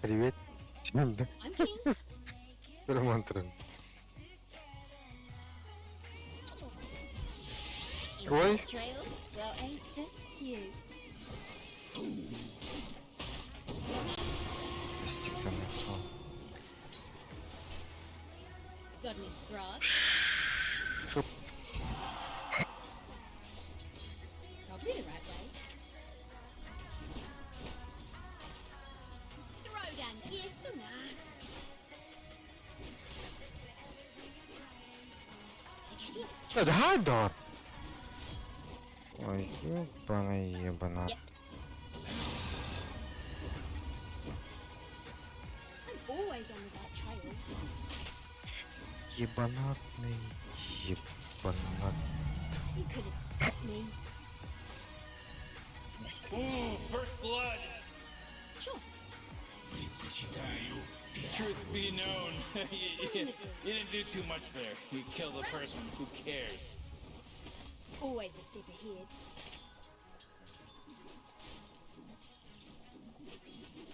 Привет. Да, I'm keen. Роман Трен. Ой. Trails? Well, ain't this cute? Стеклянный пол. Got any scrags? Шоп. Probably the right way. Throw down, yes or nah? Did you see it? Да, да. Ой, ебана, ебана. Yep. I'm always on the right trail. Ебанатный, ебанат. You couldn't stop me. Ooh, first blood. Sure. Truth be known, you didn't do too much there. You killed a person. Who cares? Always a step ahead.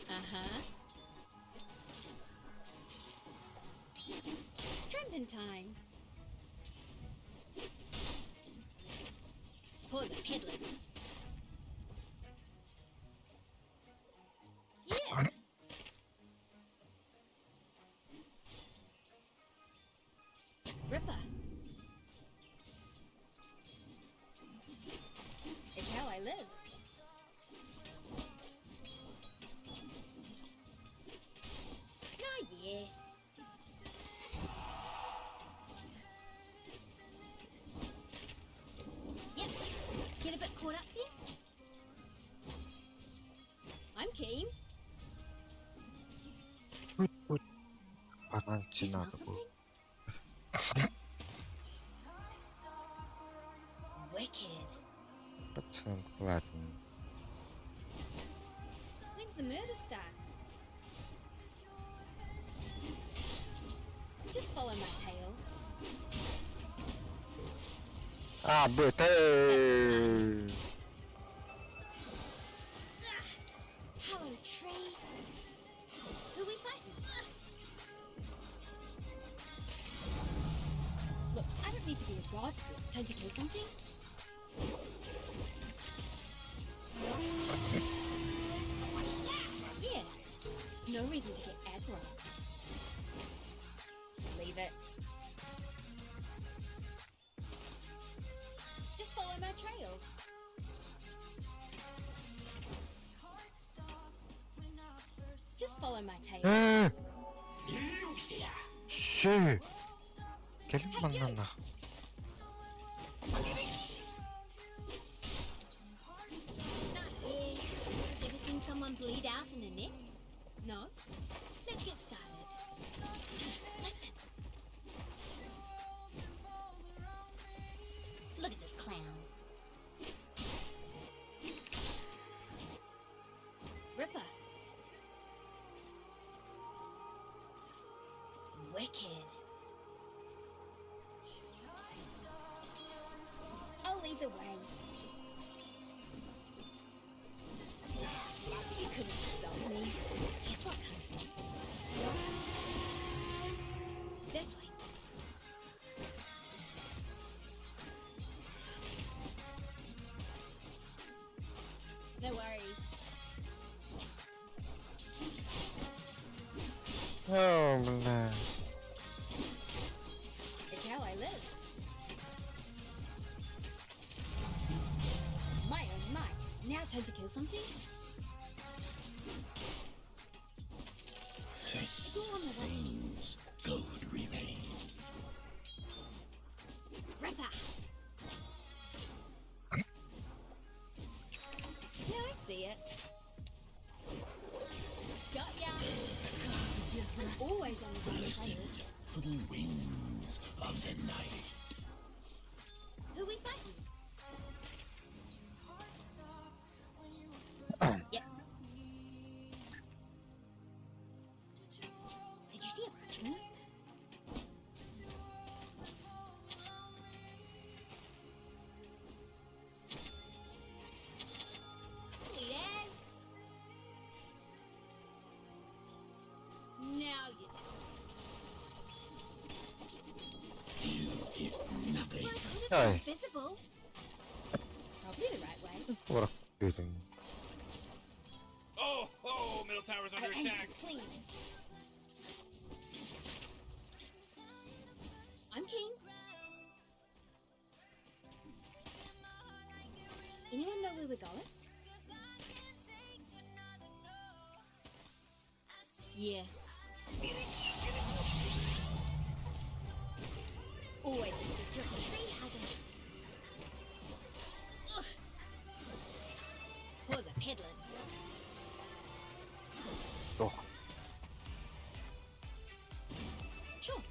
Uh huh. Tramping time. Pause a peddling. Yeah. Ripper. It's how I live. Nah, yeah. Yep. Get a bit caught up there? I'm keen. Тут You Пораньше smell надо было. something? Wicked. Пацан, ладно. When's the murder start? Just follow my tail. А, Б, Т. Hello, tree. Who we fighting? Look, I don't need to be a god here. Time to kill something? Yeah. No reason to get aggro. Leave it. Just follow my trail. Just follow my tail. Э! Щи! Кэлин манна нах. Not here. Ever seen someone bleed out in a net? No? Let's get started. Listen. Look at this clown. Ripper. Wicked. I'll lead the way. You couldn't stop me. Guess what comes next? This way. No worries. О, бля. It's how I live. My oh my. Now time to kill something? It's all on the way. Stains, gold remains. Ripper! Yeah, I see it. Got ya! I'm always on the right trail. For the wings of the night. Who we fighting? Yep. Did you see a bridge move? Sweet as. Now you tell me. You hit nothing. Well, I could have been Aye. invisible. Probably the right way. What a thing. Oh, oh, middle tower's I under aim to attack. please. I'm keen. Anyone know where we're going? Yeah. Always a step. You're a tree hugger. Ugh. Paws are peddling. Ох. Sure.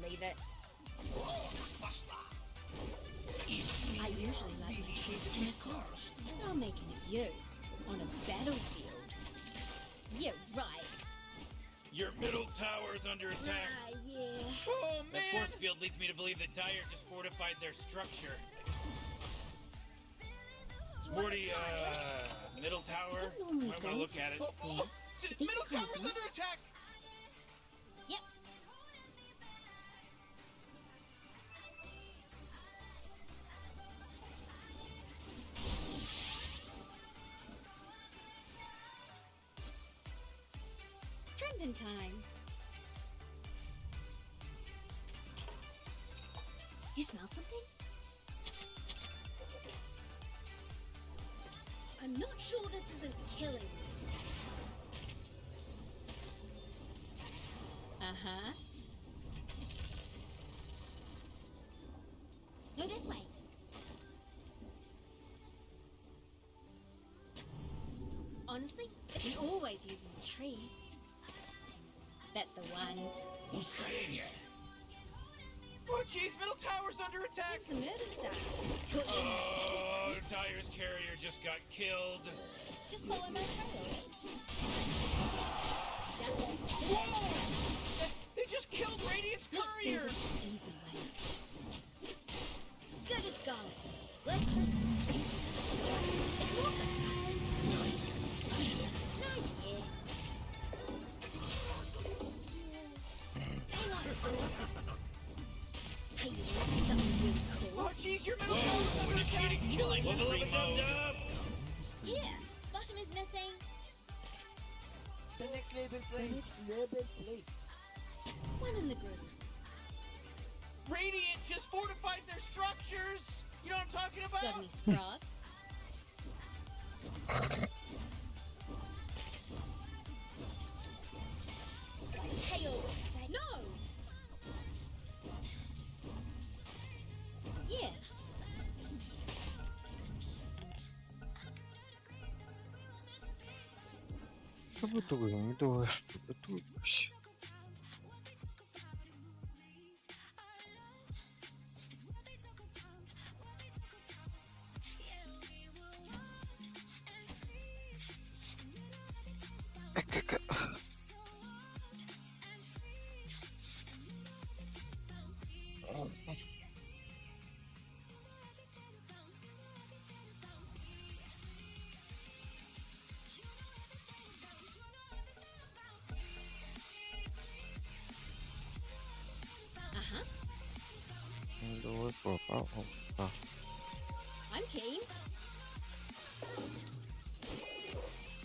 Leave it. I usually like my trees to myself. But I'm making it you on a battlefield. Yeah, right. Your middle tower's under attack. Ah, yeah. Oh That man! force field leads me to believe that Dire just fortified their structure. Do you want Morty, a tire? middle tower. I don't normally Might wanna go look at it. Oh, oh, But these middle are kind of tower's under nice. attack. Yep. Trending time. You smell something? I'm not sure this isn't killing me. Uh huh. No, this way. Honestly, they can always use more trees. That's the one. Ускорение. Oh jeez, middle tower's under attack. That's the murder stuff. Caught you in the stabby Oh, stuff. Dire's carrier just got killed. Just follow my trail. Just Whoa! They just killed Radiant's Let's do courier. this the easy way. Good as gold. Worthless, useless. It's more for fun. Night. Silence. No, yeah. Hang on, of course. Hey, you wanna see something really cool? Oh jeez, your middle tower's Whoa, under attack. initiating killing spree mode. Yeah, bottom is missing. The next level play. The next level play. One in the groove. Radiant just fortified their structures. You know what I'm talking Got about? any scrog? Tails are stay. No! Yeah. Готуємо, готуємось. Ек-ек-ек. Uh-huh. Давай попав. I'm keen.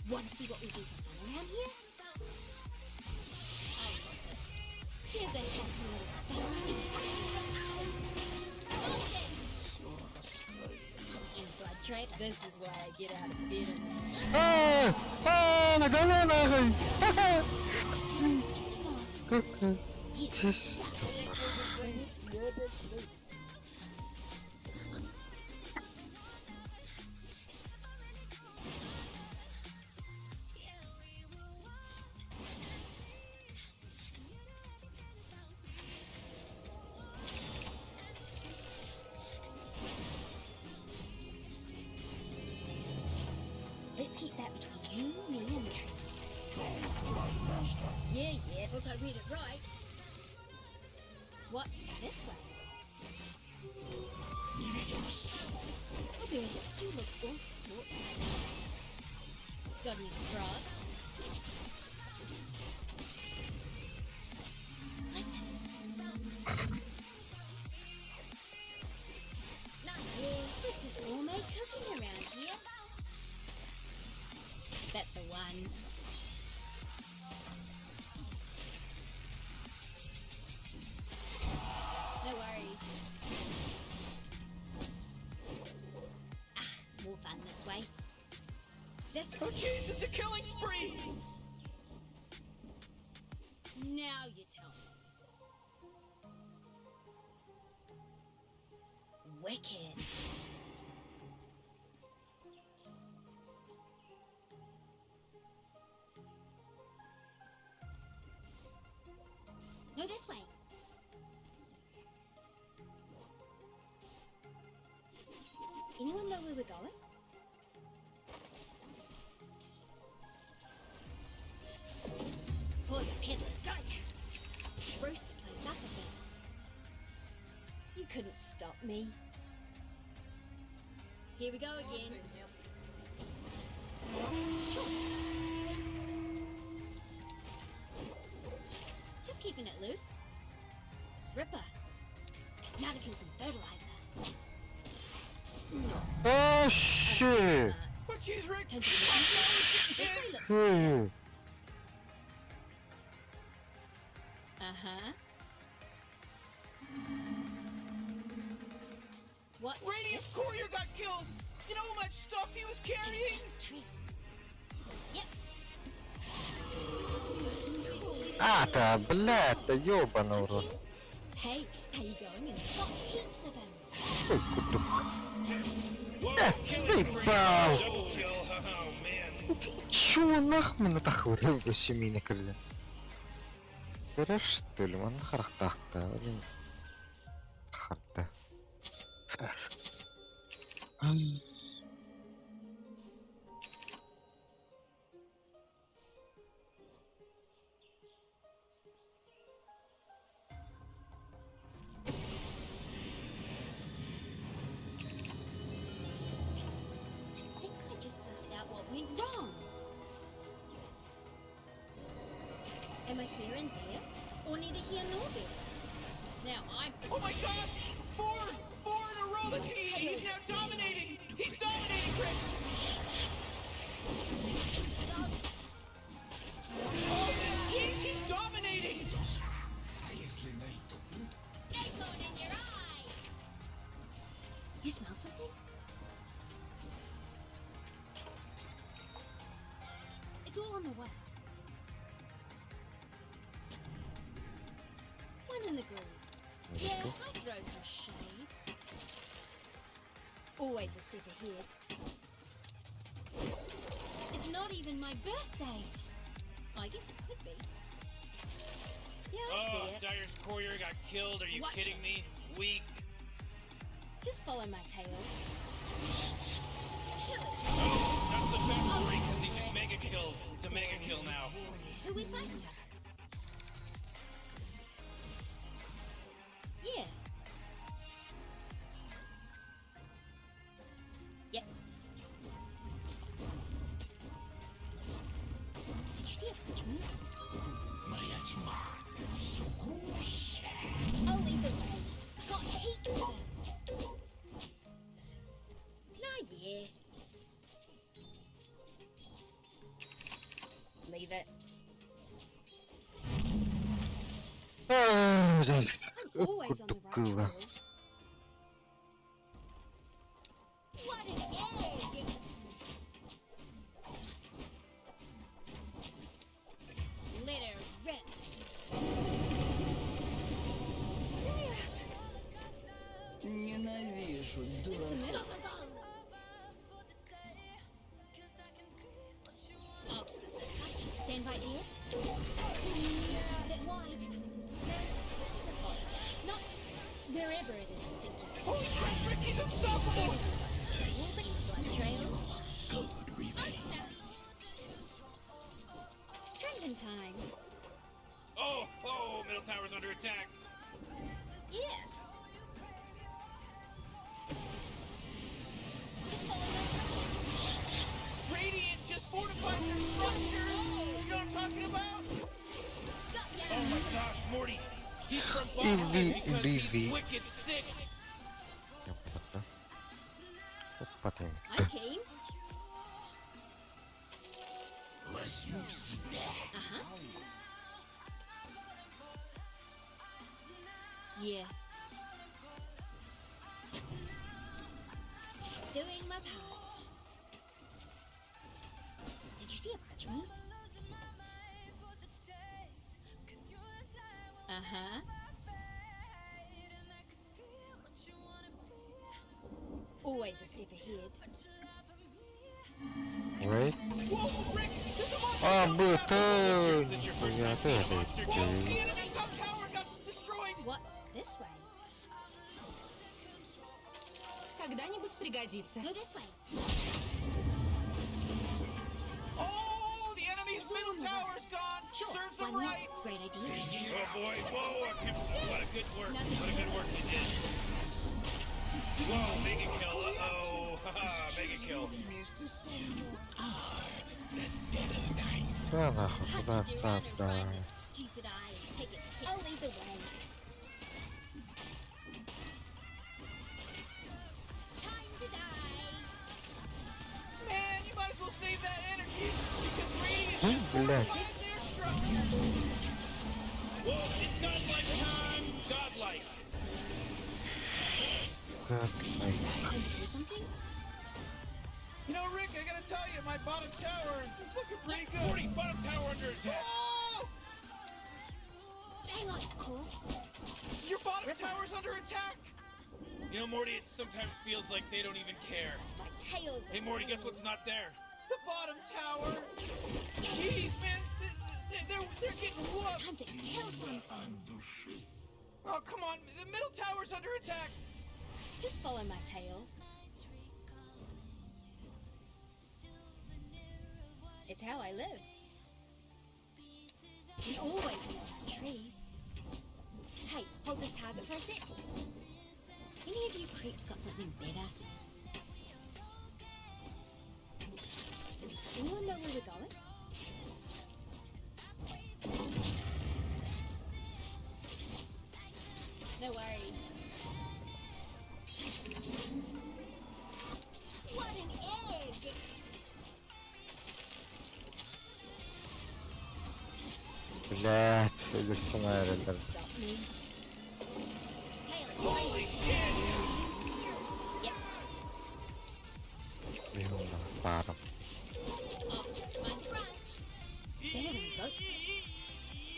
Want to see what we do for fun around here? I'll suss it. Here's a happy little thing. It's free. In blood train. This is why I get out of bed in the morning. А, а, на говно нахуй. Just off. Какой You ты suck. The next level play. Let's keep that between you, me, and the trees. Yeah, yeah, hope I read it right. What? This way? I'll be honest, you look all sorts of Got any scrog? Listen. Not here. This is gourmet cooking around here. That's the one. No worries. Ah, more fun this way. This Oh jeez, it's a killing spree! Now you tell me. Wicked. No, this way. Anyone know where we're going? Pause the peddler. Got ya. Spruce the place up a bit. You couldn't stop me. Here we go again. Sure. Just keeping it loose. Ripper. Now to kill some fertilizer. Oh shit. Smart. Oh jeez, Rick! Don't Top tower's This getting way hit! looks. Ой, Uh huh. What? Radiant's This way? courier got killed! You know how much stuff he was carrying? Just the tree. Yep. А, да, блядь, да ёбаный в рот. Hey, how you going? And got heaps of 'em. Ой, куда? Whoa, Э, killing ты spree. ебал. Double kill. Oh man. Чё нахман тахвы семейный кэллэ? Көрөр что ли? Манна харахтаахта. Блин. Харта. I think I just sussed out what went wrong. Am I here and there? Or neither here nor there? Now I'm. Oh my god! Four! Four in a row! That's, he's now dominating! He's dominating, Rick! Oh, jeez, he's dominating! Acorn in your eye! You smell something? It's all on the way. One in the groove. Yeah, I throw some shade. Always a step ahead. It's not even my birthday. I guess it could be. Yeah, I see Oh, it. Dire's courier got killed. Are you Watch kidding it. me? Weak. Just follow my tail. Chili. Oh, not so fast, Rick, because he just mega killed. It's a mega kill now. Who we fighting? Yeah. Yep. Did you see a French move? I'll lead the way. Got heaps of them. Nah, yeah. Leave it. I'm I'm always on the right trail. What an egg! Let her rip. Ненавижу It's the middle. Go, go, go! Oh, so, so, stand right there. Bit wide. No, this is a box. Not wherever it is you think you're Holy crap, Rick, he's unstoppable! Everyone got to see all the blood trails. Drinking time. Oh, oh, middle tower's under attack. Yeah. Just follow my trail. Radiant just fortified their structures! You know what I'm talking about? Got ya. Oh my gosh, Morty. He's from Boston Easy, because he's easy. wicked sick. I'm keen. Uh-huh. Yeah. Just doing my part. Did you see a branch move? Uh-huh. Always a step ahead. Wait. Whoa, Rick, there's a monster! А, top был tower! ты. This your first Я time seeing a опять monster Whoa, kill? the enemy's top tower got destroyed! What? This way? Когда-нибудь пригодится. No, this way. Oh, the enemy's It's middle on the right. tower's gone! Sure. Serves Why them not? right! Great idea. Oh boy, whoa, what a good work. Nothing What a to good it. work you did. Whoa, mega kill. Uh-oh. Haha, mega kill. Да нахуй, Had куда, to do да, run and да. ride this stupid eye and take it. I'll lead the way. Time to die. Man, you might as well save that energy because Radiant Хм, just блядь. fortified their structures! Whoa, it's godlike time. Godlike. Как, ай, Time to do something? You know, Rick, I gotta tell you, my bottom tower is looking pretty good. Morty, bottom tower under attack. Oh! Hang on, of course. Your bottom tower's under attack! You know, Morty, it sometimes feels like they don't even care. My tail's a Hey, Morty, guess sail. what's not there? The bottom tower! Jeez, man, they're getting Time whooped! to kill something. Oh, come on, the middle tower's under attack! Just follow my tail. It's how I live. We always use my trees. Hey, hold this target for a sec. Any of you creeps got something better? Anyone know where we're going? No worries. What an egg! Блядь, өлөрсөн айралар. Stop me. Tail Holy shit! Yep. Би юм баарам. Off since my brunch. Better than goat.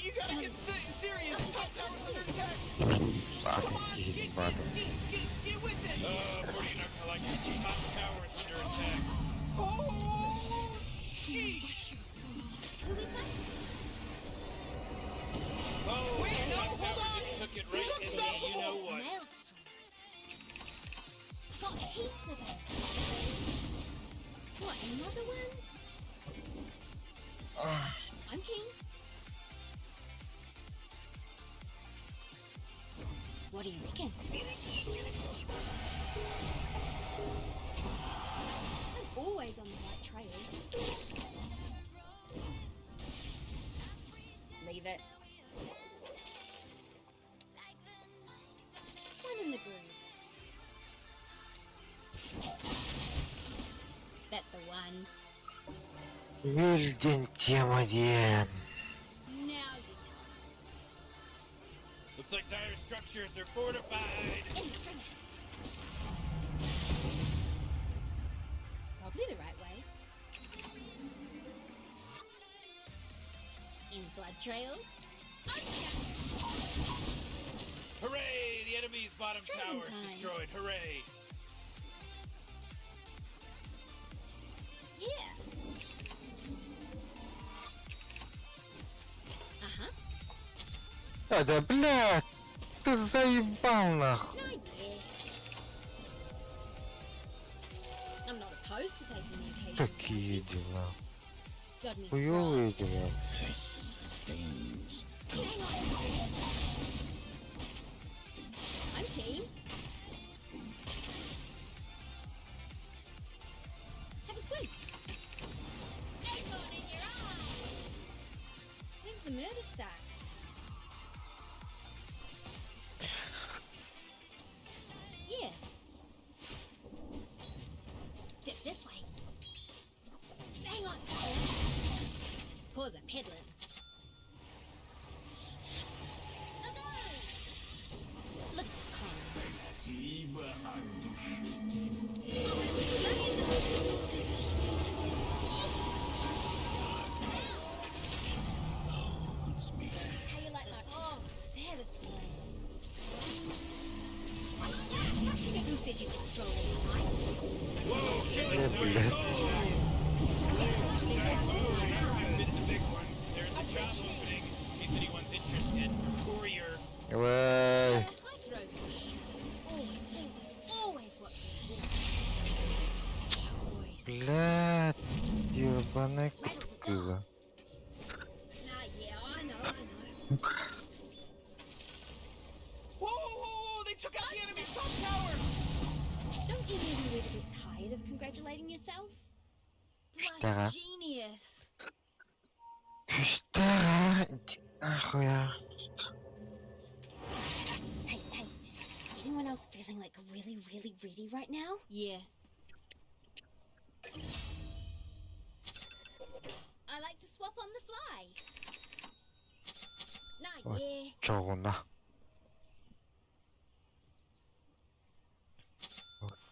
You gotta get serious! Top tower's under attack! Come on, get, Баарам. get, get, get with it! Morty, you're not gonna like this. Top tower is under attack. Oh, sheesh! Who we fight? Oh, Wait, no, top hold tower on. just took it right He's in the you know unstoppable. what. Maelstrom. Got heaps of it. What, another one? I'm keen. What do you reckon? I'm always on the right trail. Leave it. One in the groove. That's the one. Вильден тема диэн. Now you tell me. Looks like dire structures are fortified. In the stringer. Probably the right way. In blood trails. Hooray! The enemy's bottom Dragon tower is time. destroyed. Hooray! Yeah. Uh-huh. А, да блядь, ты заебал нахуй. Nah, yeah. I'm not opposed to taking the occasional Такие bounty. дела. Got any Хуёвые дела. Sustains. Hang on. I'm keen. Have a squeeze. Acorn in your eye. When's the murder start? Yeah. Dip this way. Hang on. Pause a peddling. Look out! Look at this cross. Спасибо от души. Holds me. How you like my oh, satisfying. Who said you could stroll inside? Whoa! Killing Э, spree! блядь. Oh! I missed the big one. There's a job opening in case anyone's interested for courier. Ой. I throw some shade. Always, always, always watch me walk. Choice. Блядь, ебаная Rattle the кутка. dogs. Nah, yeah, I know, I know. Whoa, whoa, whoa, whoa! They took out the enemy's top tower! Don't any of you ever get tired of congratulating yourselves? Bloody Что? genius. Пустая, иди нахуй, а. Hey, hey, anyone else feeling like really, really ready right now? Yeah. I like to swap on the fly. Nah, What? yeah. Чоҕуна.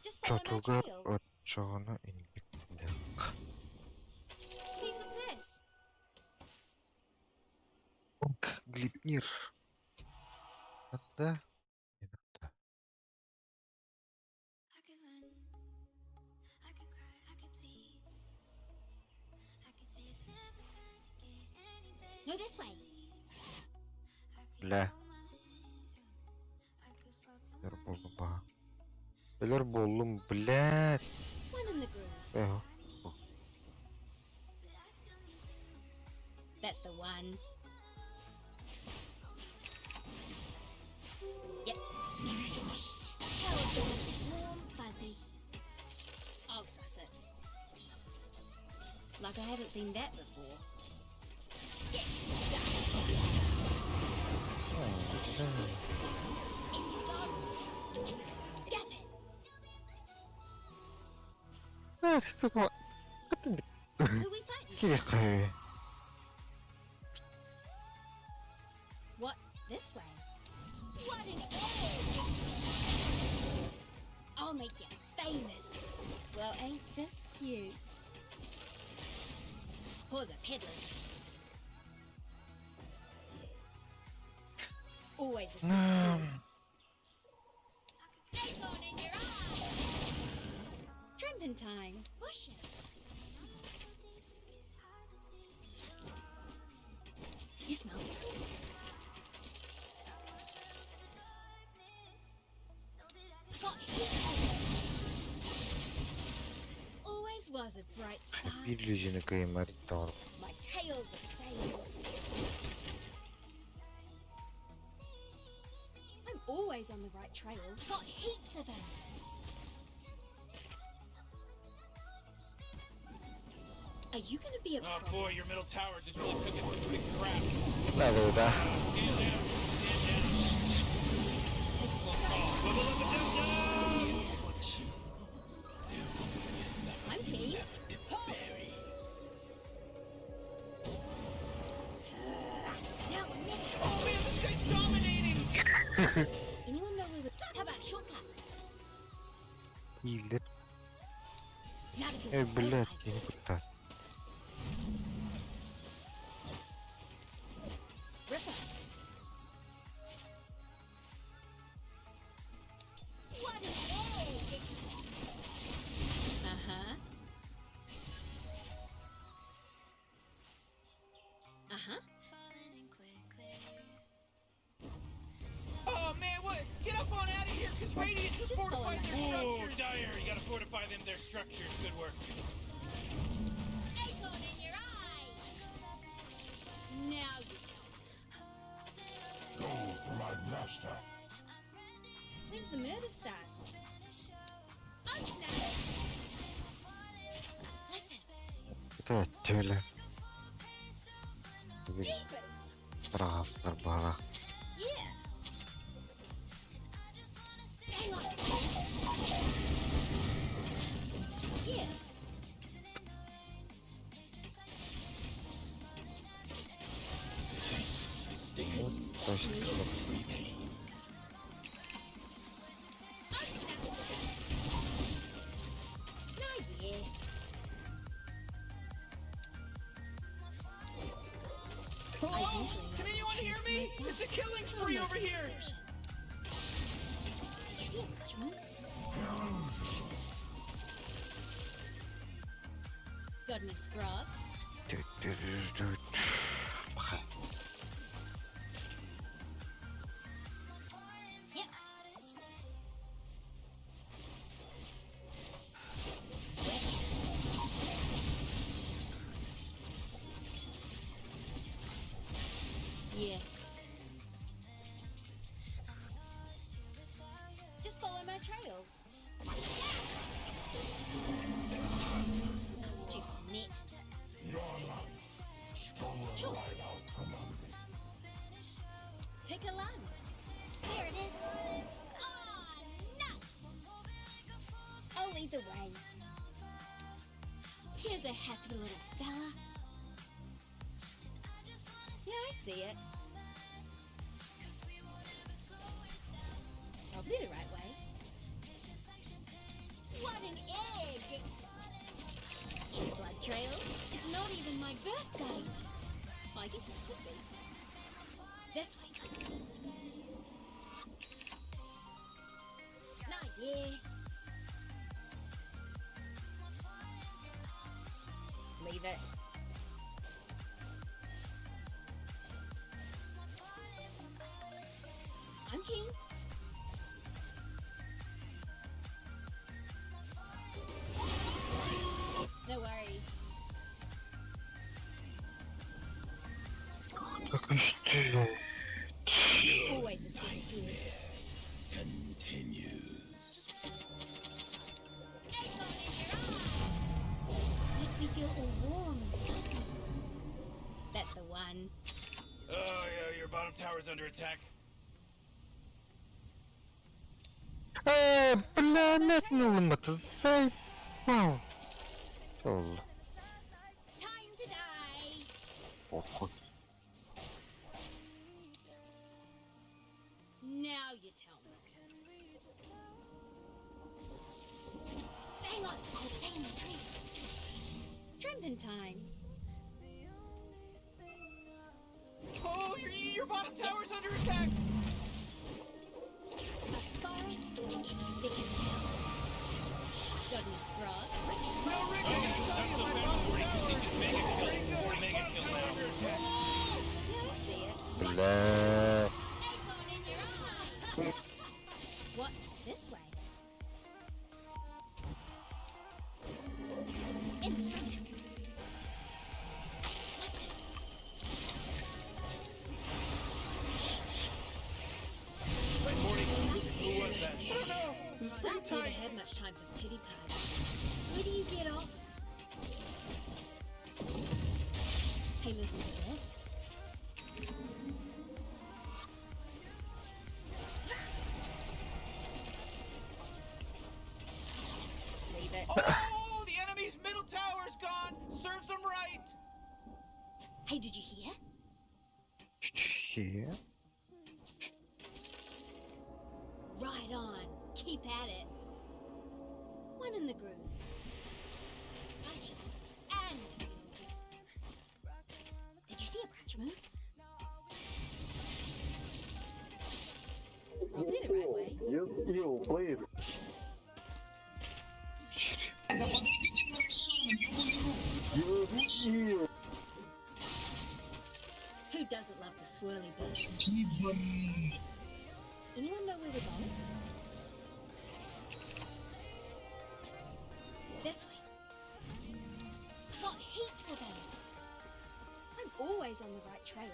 Just follow my Чотугар trail. очоҕуна инник Piece of piss. Глипнир. Надо? Не надо. I could run, I could cry, I could plead. I could say it's never gonna get any better. No, this way. Бля. Өлөр буоллум баа. Өлөр буоллум, блядь. One in the groove. Э, That's the one. Yep. Warm, fuzzy. I'll suss it. Like I haven't seen that before. Get stuck. In you go. Gap it. Блядь, тут ма- Who we fighting? Киһи. What? This way? What an edge! I'll make you famous. Well, ain't this cute? Pause a peddling. Always a step forward. Acorn in your eye! Tramping time. Push it. You smell something? I got heaps. Always was a bright spark. Биир иллюзияны кыймар тоҕор. My tail's a sail. I'm always on the right trail. Got heaps of them. Are you gonna be a Oh problem? boy, your middle tower just really took a big crap. Надо, да. Stand down. Stand down. Close call. Bubble up and down, down. I'm keen. Anyone know where we... How about a shortcut? Ииллэр. Now to kill Э, some блядь, bad guys. я не куда. Ripper. What an egg! Uh-huh. Uh-huh. Oh man, what? Get up on out of here, cause Radiant just, Just follow fortified my their Ooh, structures. Dire, you gotta fortify them, their structures. Good work. Acorn in your eye! Now you tell me. Gold for my master. When's the murder start? Oh, no! Listen, Это тюля. jeepers! Раз, два. Yeah! Hang on. Yeah. Точно. Not yeah. Hello? usually Can like anyone the hear trees to me? myself. It's a killing I'll spree make over an here. exception. Did you see a match move? Got any scrog? Пахай. Yep. Yeah. Just follow my trail. Stupid net. Your life stolen Sure. right out from under you. Pick a lung. There it is. Ah, nuts! I'll lead the way. Here's a happy little fella. Yeah, I see it. Probably the right way. What an egg! Any blood trail? It's not even my birthday. I guess it could be. This way. Not yeah. Leave it. I'm king. No worries. Так еще. Always a step ahead. Continues. Acorn in your eye. Makes me feel all warm and fuzzy. That's the one. Oh, yeah, your bottom tower's under attack. Э, бля, метнула ты заебал. Тол. Time to die. Похуй. Now you tell me. Hang on, I'll stay in the trees. Trimmed in time. Oh, your bottom tower's under attack. A forest for any second now. Got any scrog? No, Rick, I gotta tell Not you, so my fast, bottom Morty, 'cause he tower just is mega killed. pretty good. It's a mega kill now. Under attack. Yeah, I see it. Бля. Acorn in your eye. What? This way? In the stream. Listen. Morty, who was that? I don't know. This is I pretty don't think I tight. had much time for pity parties. Where do you get off? Hey, listen to this. Leave it. Oh, the enemy's middle tower's gone. Serves them right. Hey, did you hear? Че? Keep at it. One in the groove. Punchy and feel good. Did you see a branch move? Probably the right way. Use heal, please. Use heal. Who doesn't love the swirly bit? Anyone know where we're going? This way. Got heaps of them. I'm always on the right trail.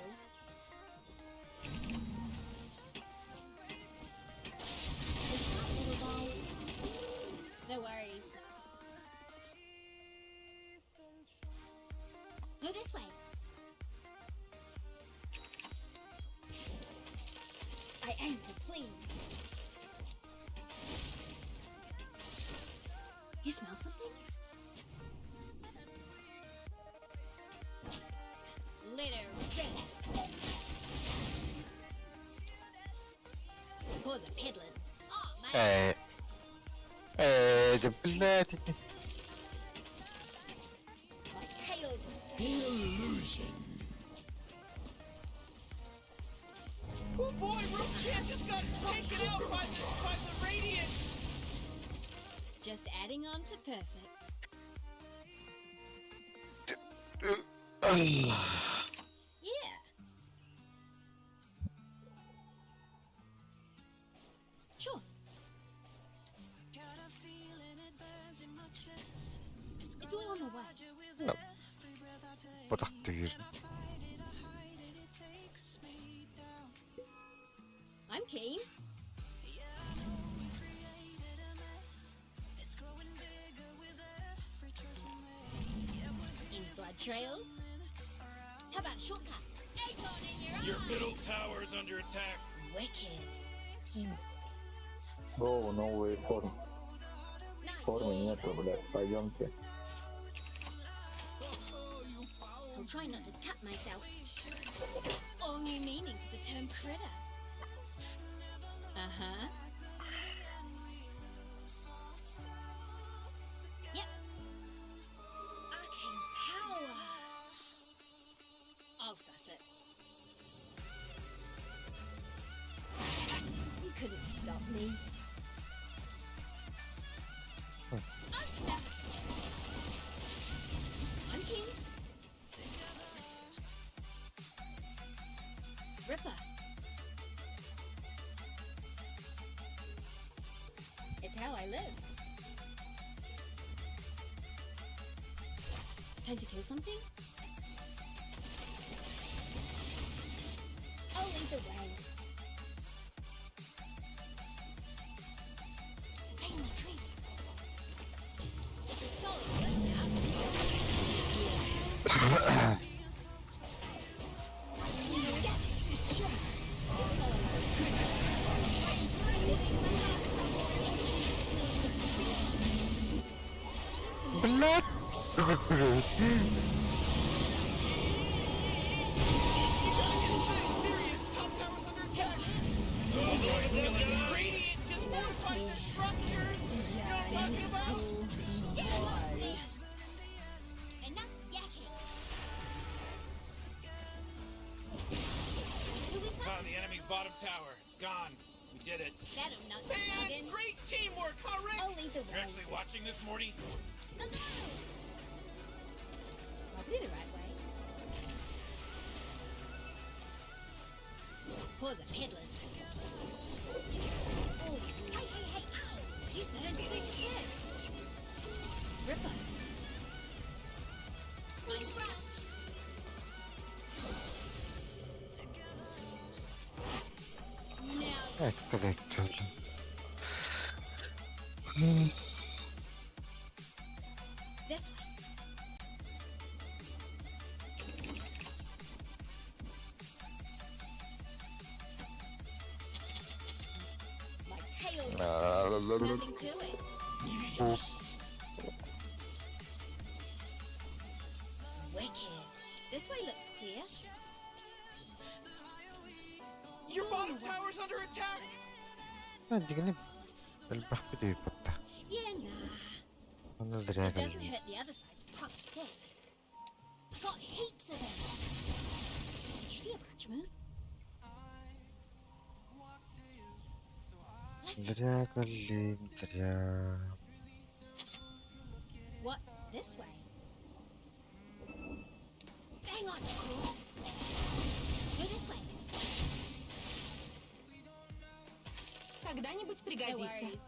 Wait up, little guy. No worries. No, this way. I aim to please. You smell something? Later, rip. Pause a piddling. Oh man. Э, э, да, блядь, это- My tail's a sail. Oh boy, Roshan just got taken out by the Radiant. Just adding on to perfect. Yeah. Sure. It's all on the way. Ну, Подохтыр. I'm keen. Any blood trails? How about a shortcut? Acorn in your Your eye. middle tower is under attack. Wicked. Go, новые формы. Nice. Формы нету, блядь, пойдемте. I'll try not to cut myself. All new meaning to the term critter. Uh huh. Yep. Arcane power. I'll suss it. You couldn't stop me. I'll snap it. I'm keen. Ripper. It's how I live. Time to kill something? I'll lead the way. Stay in the trees. It's a solid workout. Yeah. Yes! Just follow my Just doing my Блядь! Serious, top tower's under attack. Radiant just fortified their structures. You know what I'm talking about? Get off me! Enough yakking! Who we Ah, the enemy's bottom tower. It's gone. We did it. That'll knock the Man, noggin. great teamwork, huh, Rick? I'll lead the You're way. actually watching this, Morty? Go go! Probably the right way. Pause a peddling. Always. Hey, hey, hey! Ow! You earned this kiss! Ripper. I'm brunch. Now Эх, блядь, тоже. this way. My tail's a stick. Nothing to it. Wicked. This way looks clear. It's Your all on bottom the way. tower's under attack. А, дигни. Элбэх бит Yeah, nah. Оны зря It doesn't говорит. hurt the other side's proper thick. I got heaps of them. Did you see a branch move? Listen, Зря, Галим, зря. what? This way? Bang on, of course. Go this way. Когда-нибудь No пригодится. worries.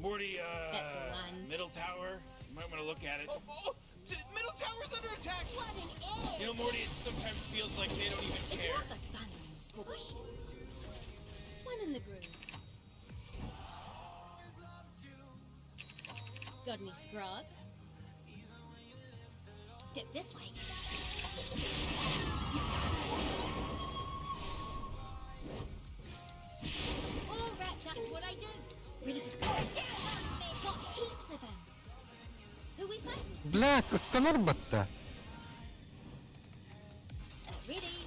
Morty, That's the one. middle tower. You might want to look at it. Oh, oh, middle tower's under attack. What an egg! You know, Morty, it sometimes feels like they don't even It's care. more for fun than sport. Push it. One in the groove. Got any scrog? Dip this way. You spot something? All wrapped up. It's what I do. Ready for scrog? Get off me! Got heaps of them. Who we fighting? Блядь, останар батта. Ready?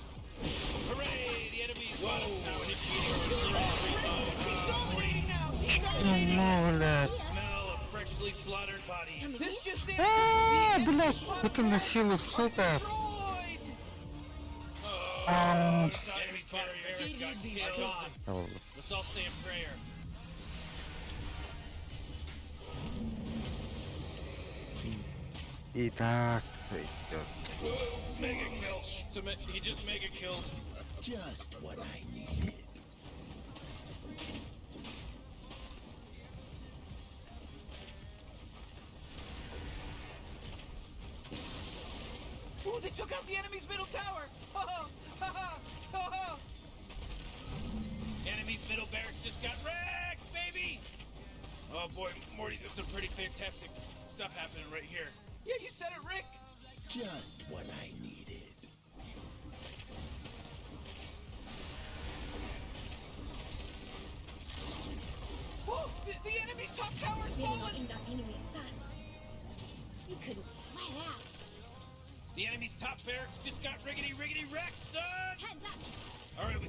Hooray! The enemy's bottom tower initiating killer spree mode. He's dominating now. He's Ну, dominating. блядь. Smell of freshly slaughtered bodies. Coming This in? just in. А, блядь, это на силу, сука. Destroyed. Oh, enemy's bottom barracks got killed. Oh, Let's all say a prayer. И так идет. Mega kill. So he just mega killed. Just what I needed. Oh, they took out the enemy's middle tower. Ha ha ha ha ha. Enemy's middle barracks just got wrecked, baby! Oh boy, Morty, there's some pretty fantastic stuff happening right here. Yeah, you said it, Rick. Just what I needed. Oh, the enemy's top tower's Better not fallen. end up anywhere sus. You couldn't flat out. The enemy's top barracks just got riggedy riggedy wrecked, son! Hands up! All right, we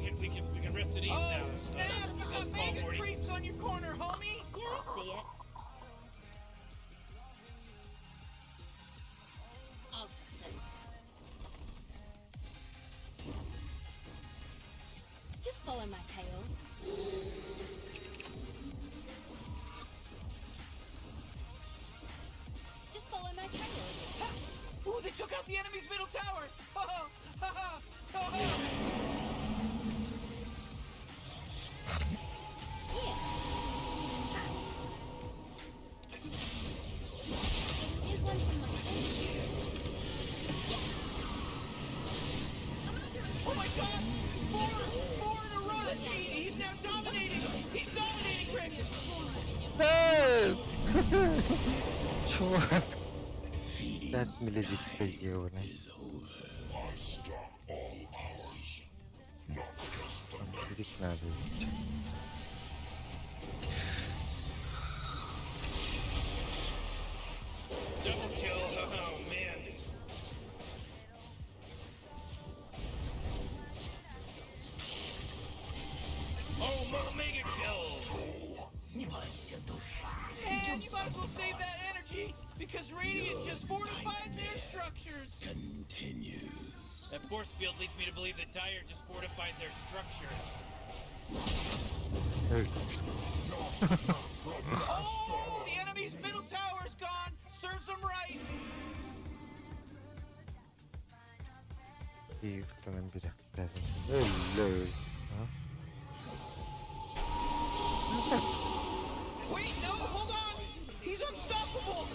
can rest at ease Oh, now. snap! You Close got call, mega Morty. creeps on your corner, homie. Yeah, I see it. I'll suss it. Just follow my tail. Just follow my tail. Ha! Oh, they took out the enemy's middle tower. Ha ha ha ha ha ha. Here. Ha. Here's one from my stash. Yeah. I'm under Oh my God! Four in a row. That's, he's now dominating. He's dominating, Rick. Эй! Чувак, Feeding 5 миллилитров евро. is over. I stalk all hours, not just the night. Крик надо. Double kill. Oh man. Oh, mega kill. Не бойся, душа. And you might as well save that energy because Radiant just fortified their structures. Continues. That force field leads me to believe that Dire just fortified their structure. Эй, Oh, the enemy's middle tower's gone. Serves them right. и вторым берег. Эй, эй. А? Wait, no, hold on. He's unstoppable.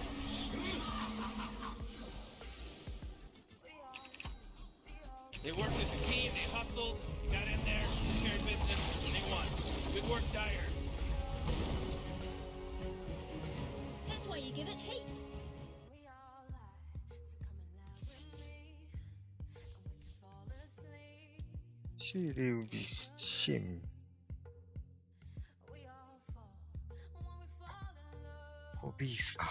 They worked as a team, they hustled, they got in there, took care of business, and they won. Good work, Dire. That's why you give it heaps. Четыре убить семь. Убийство.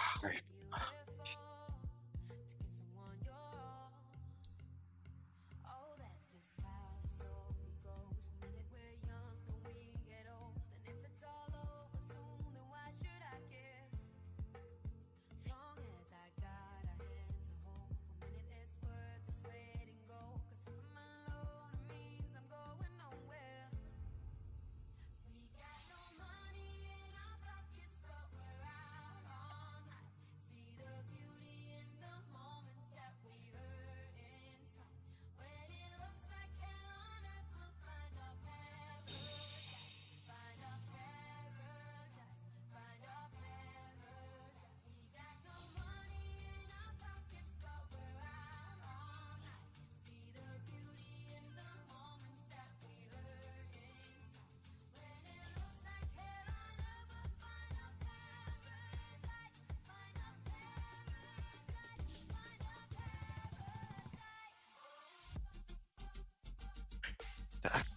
Так.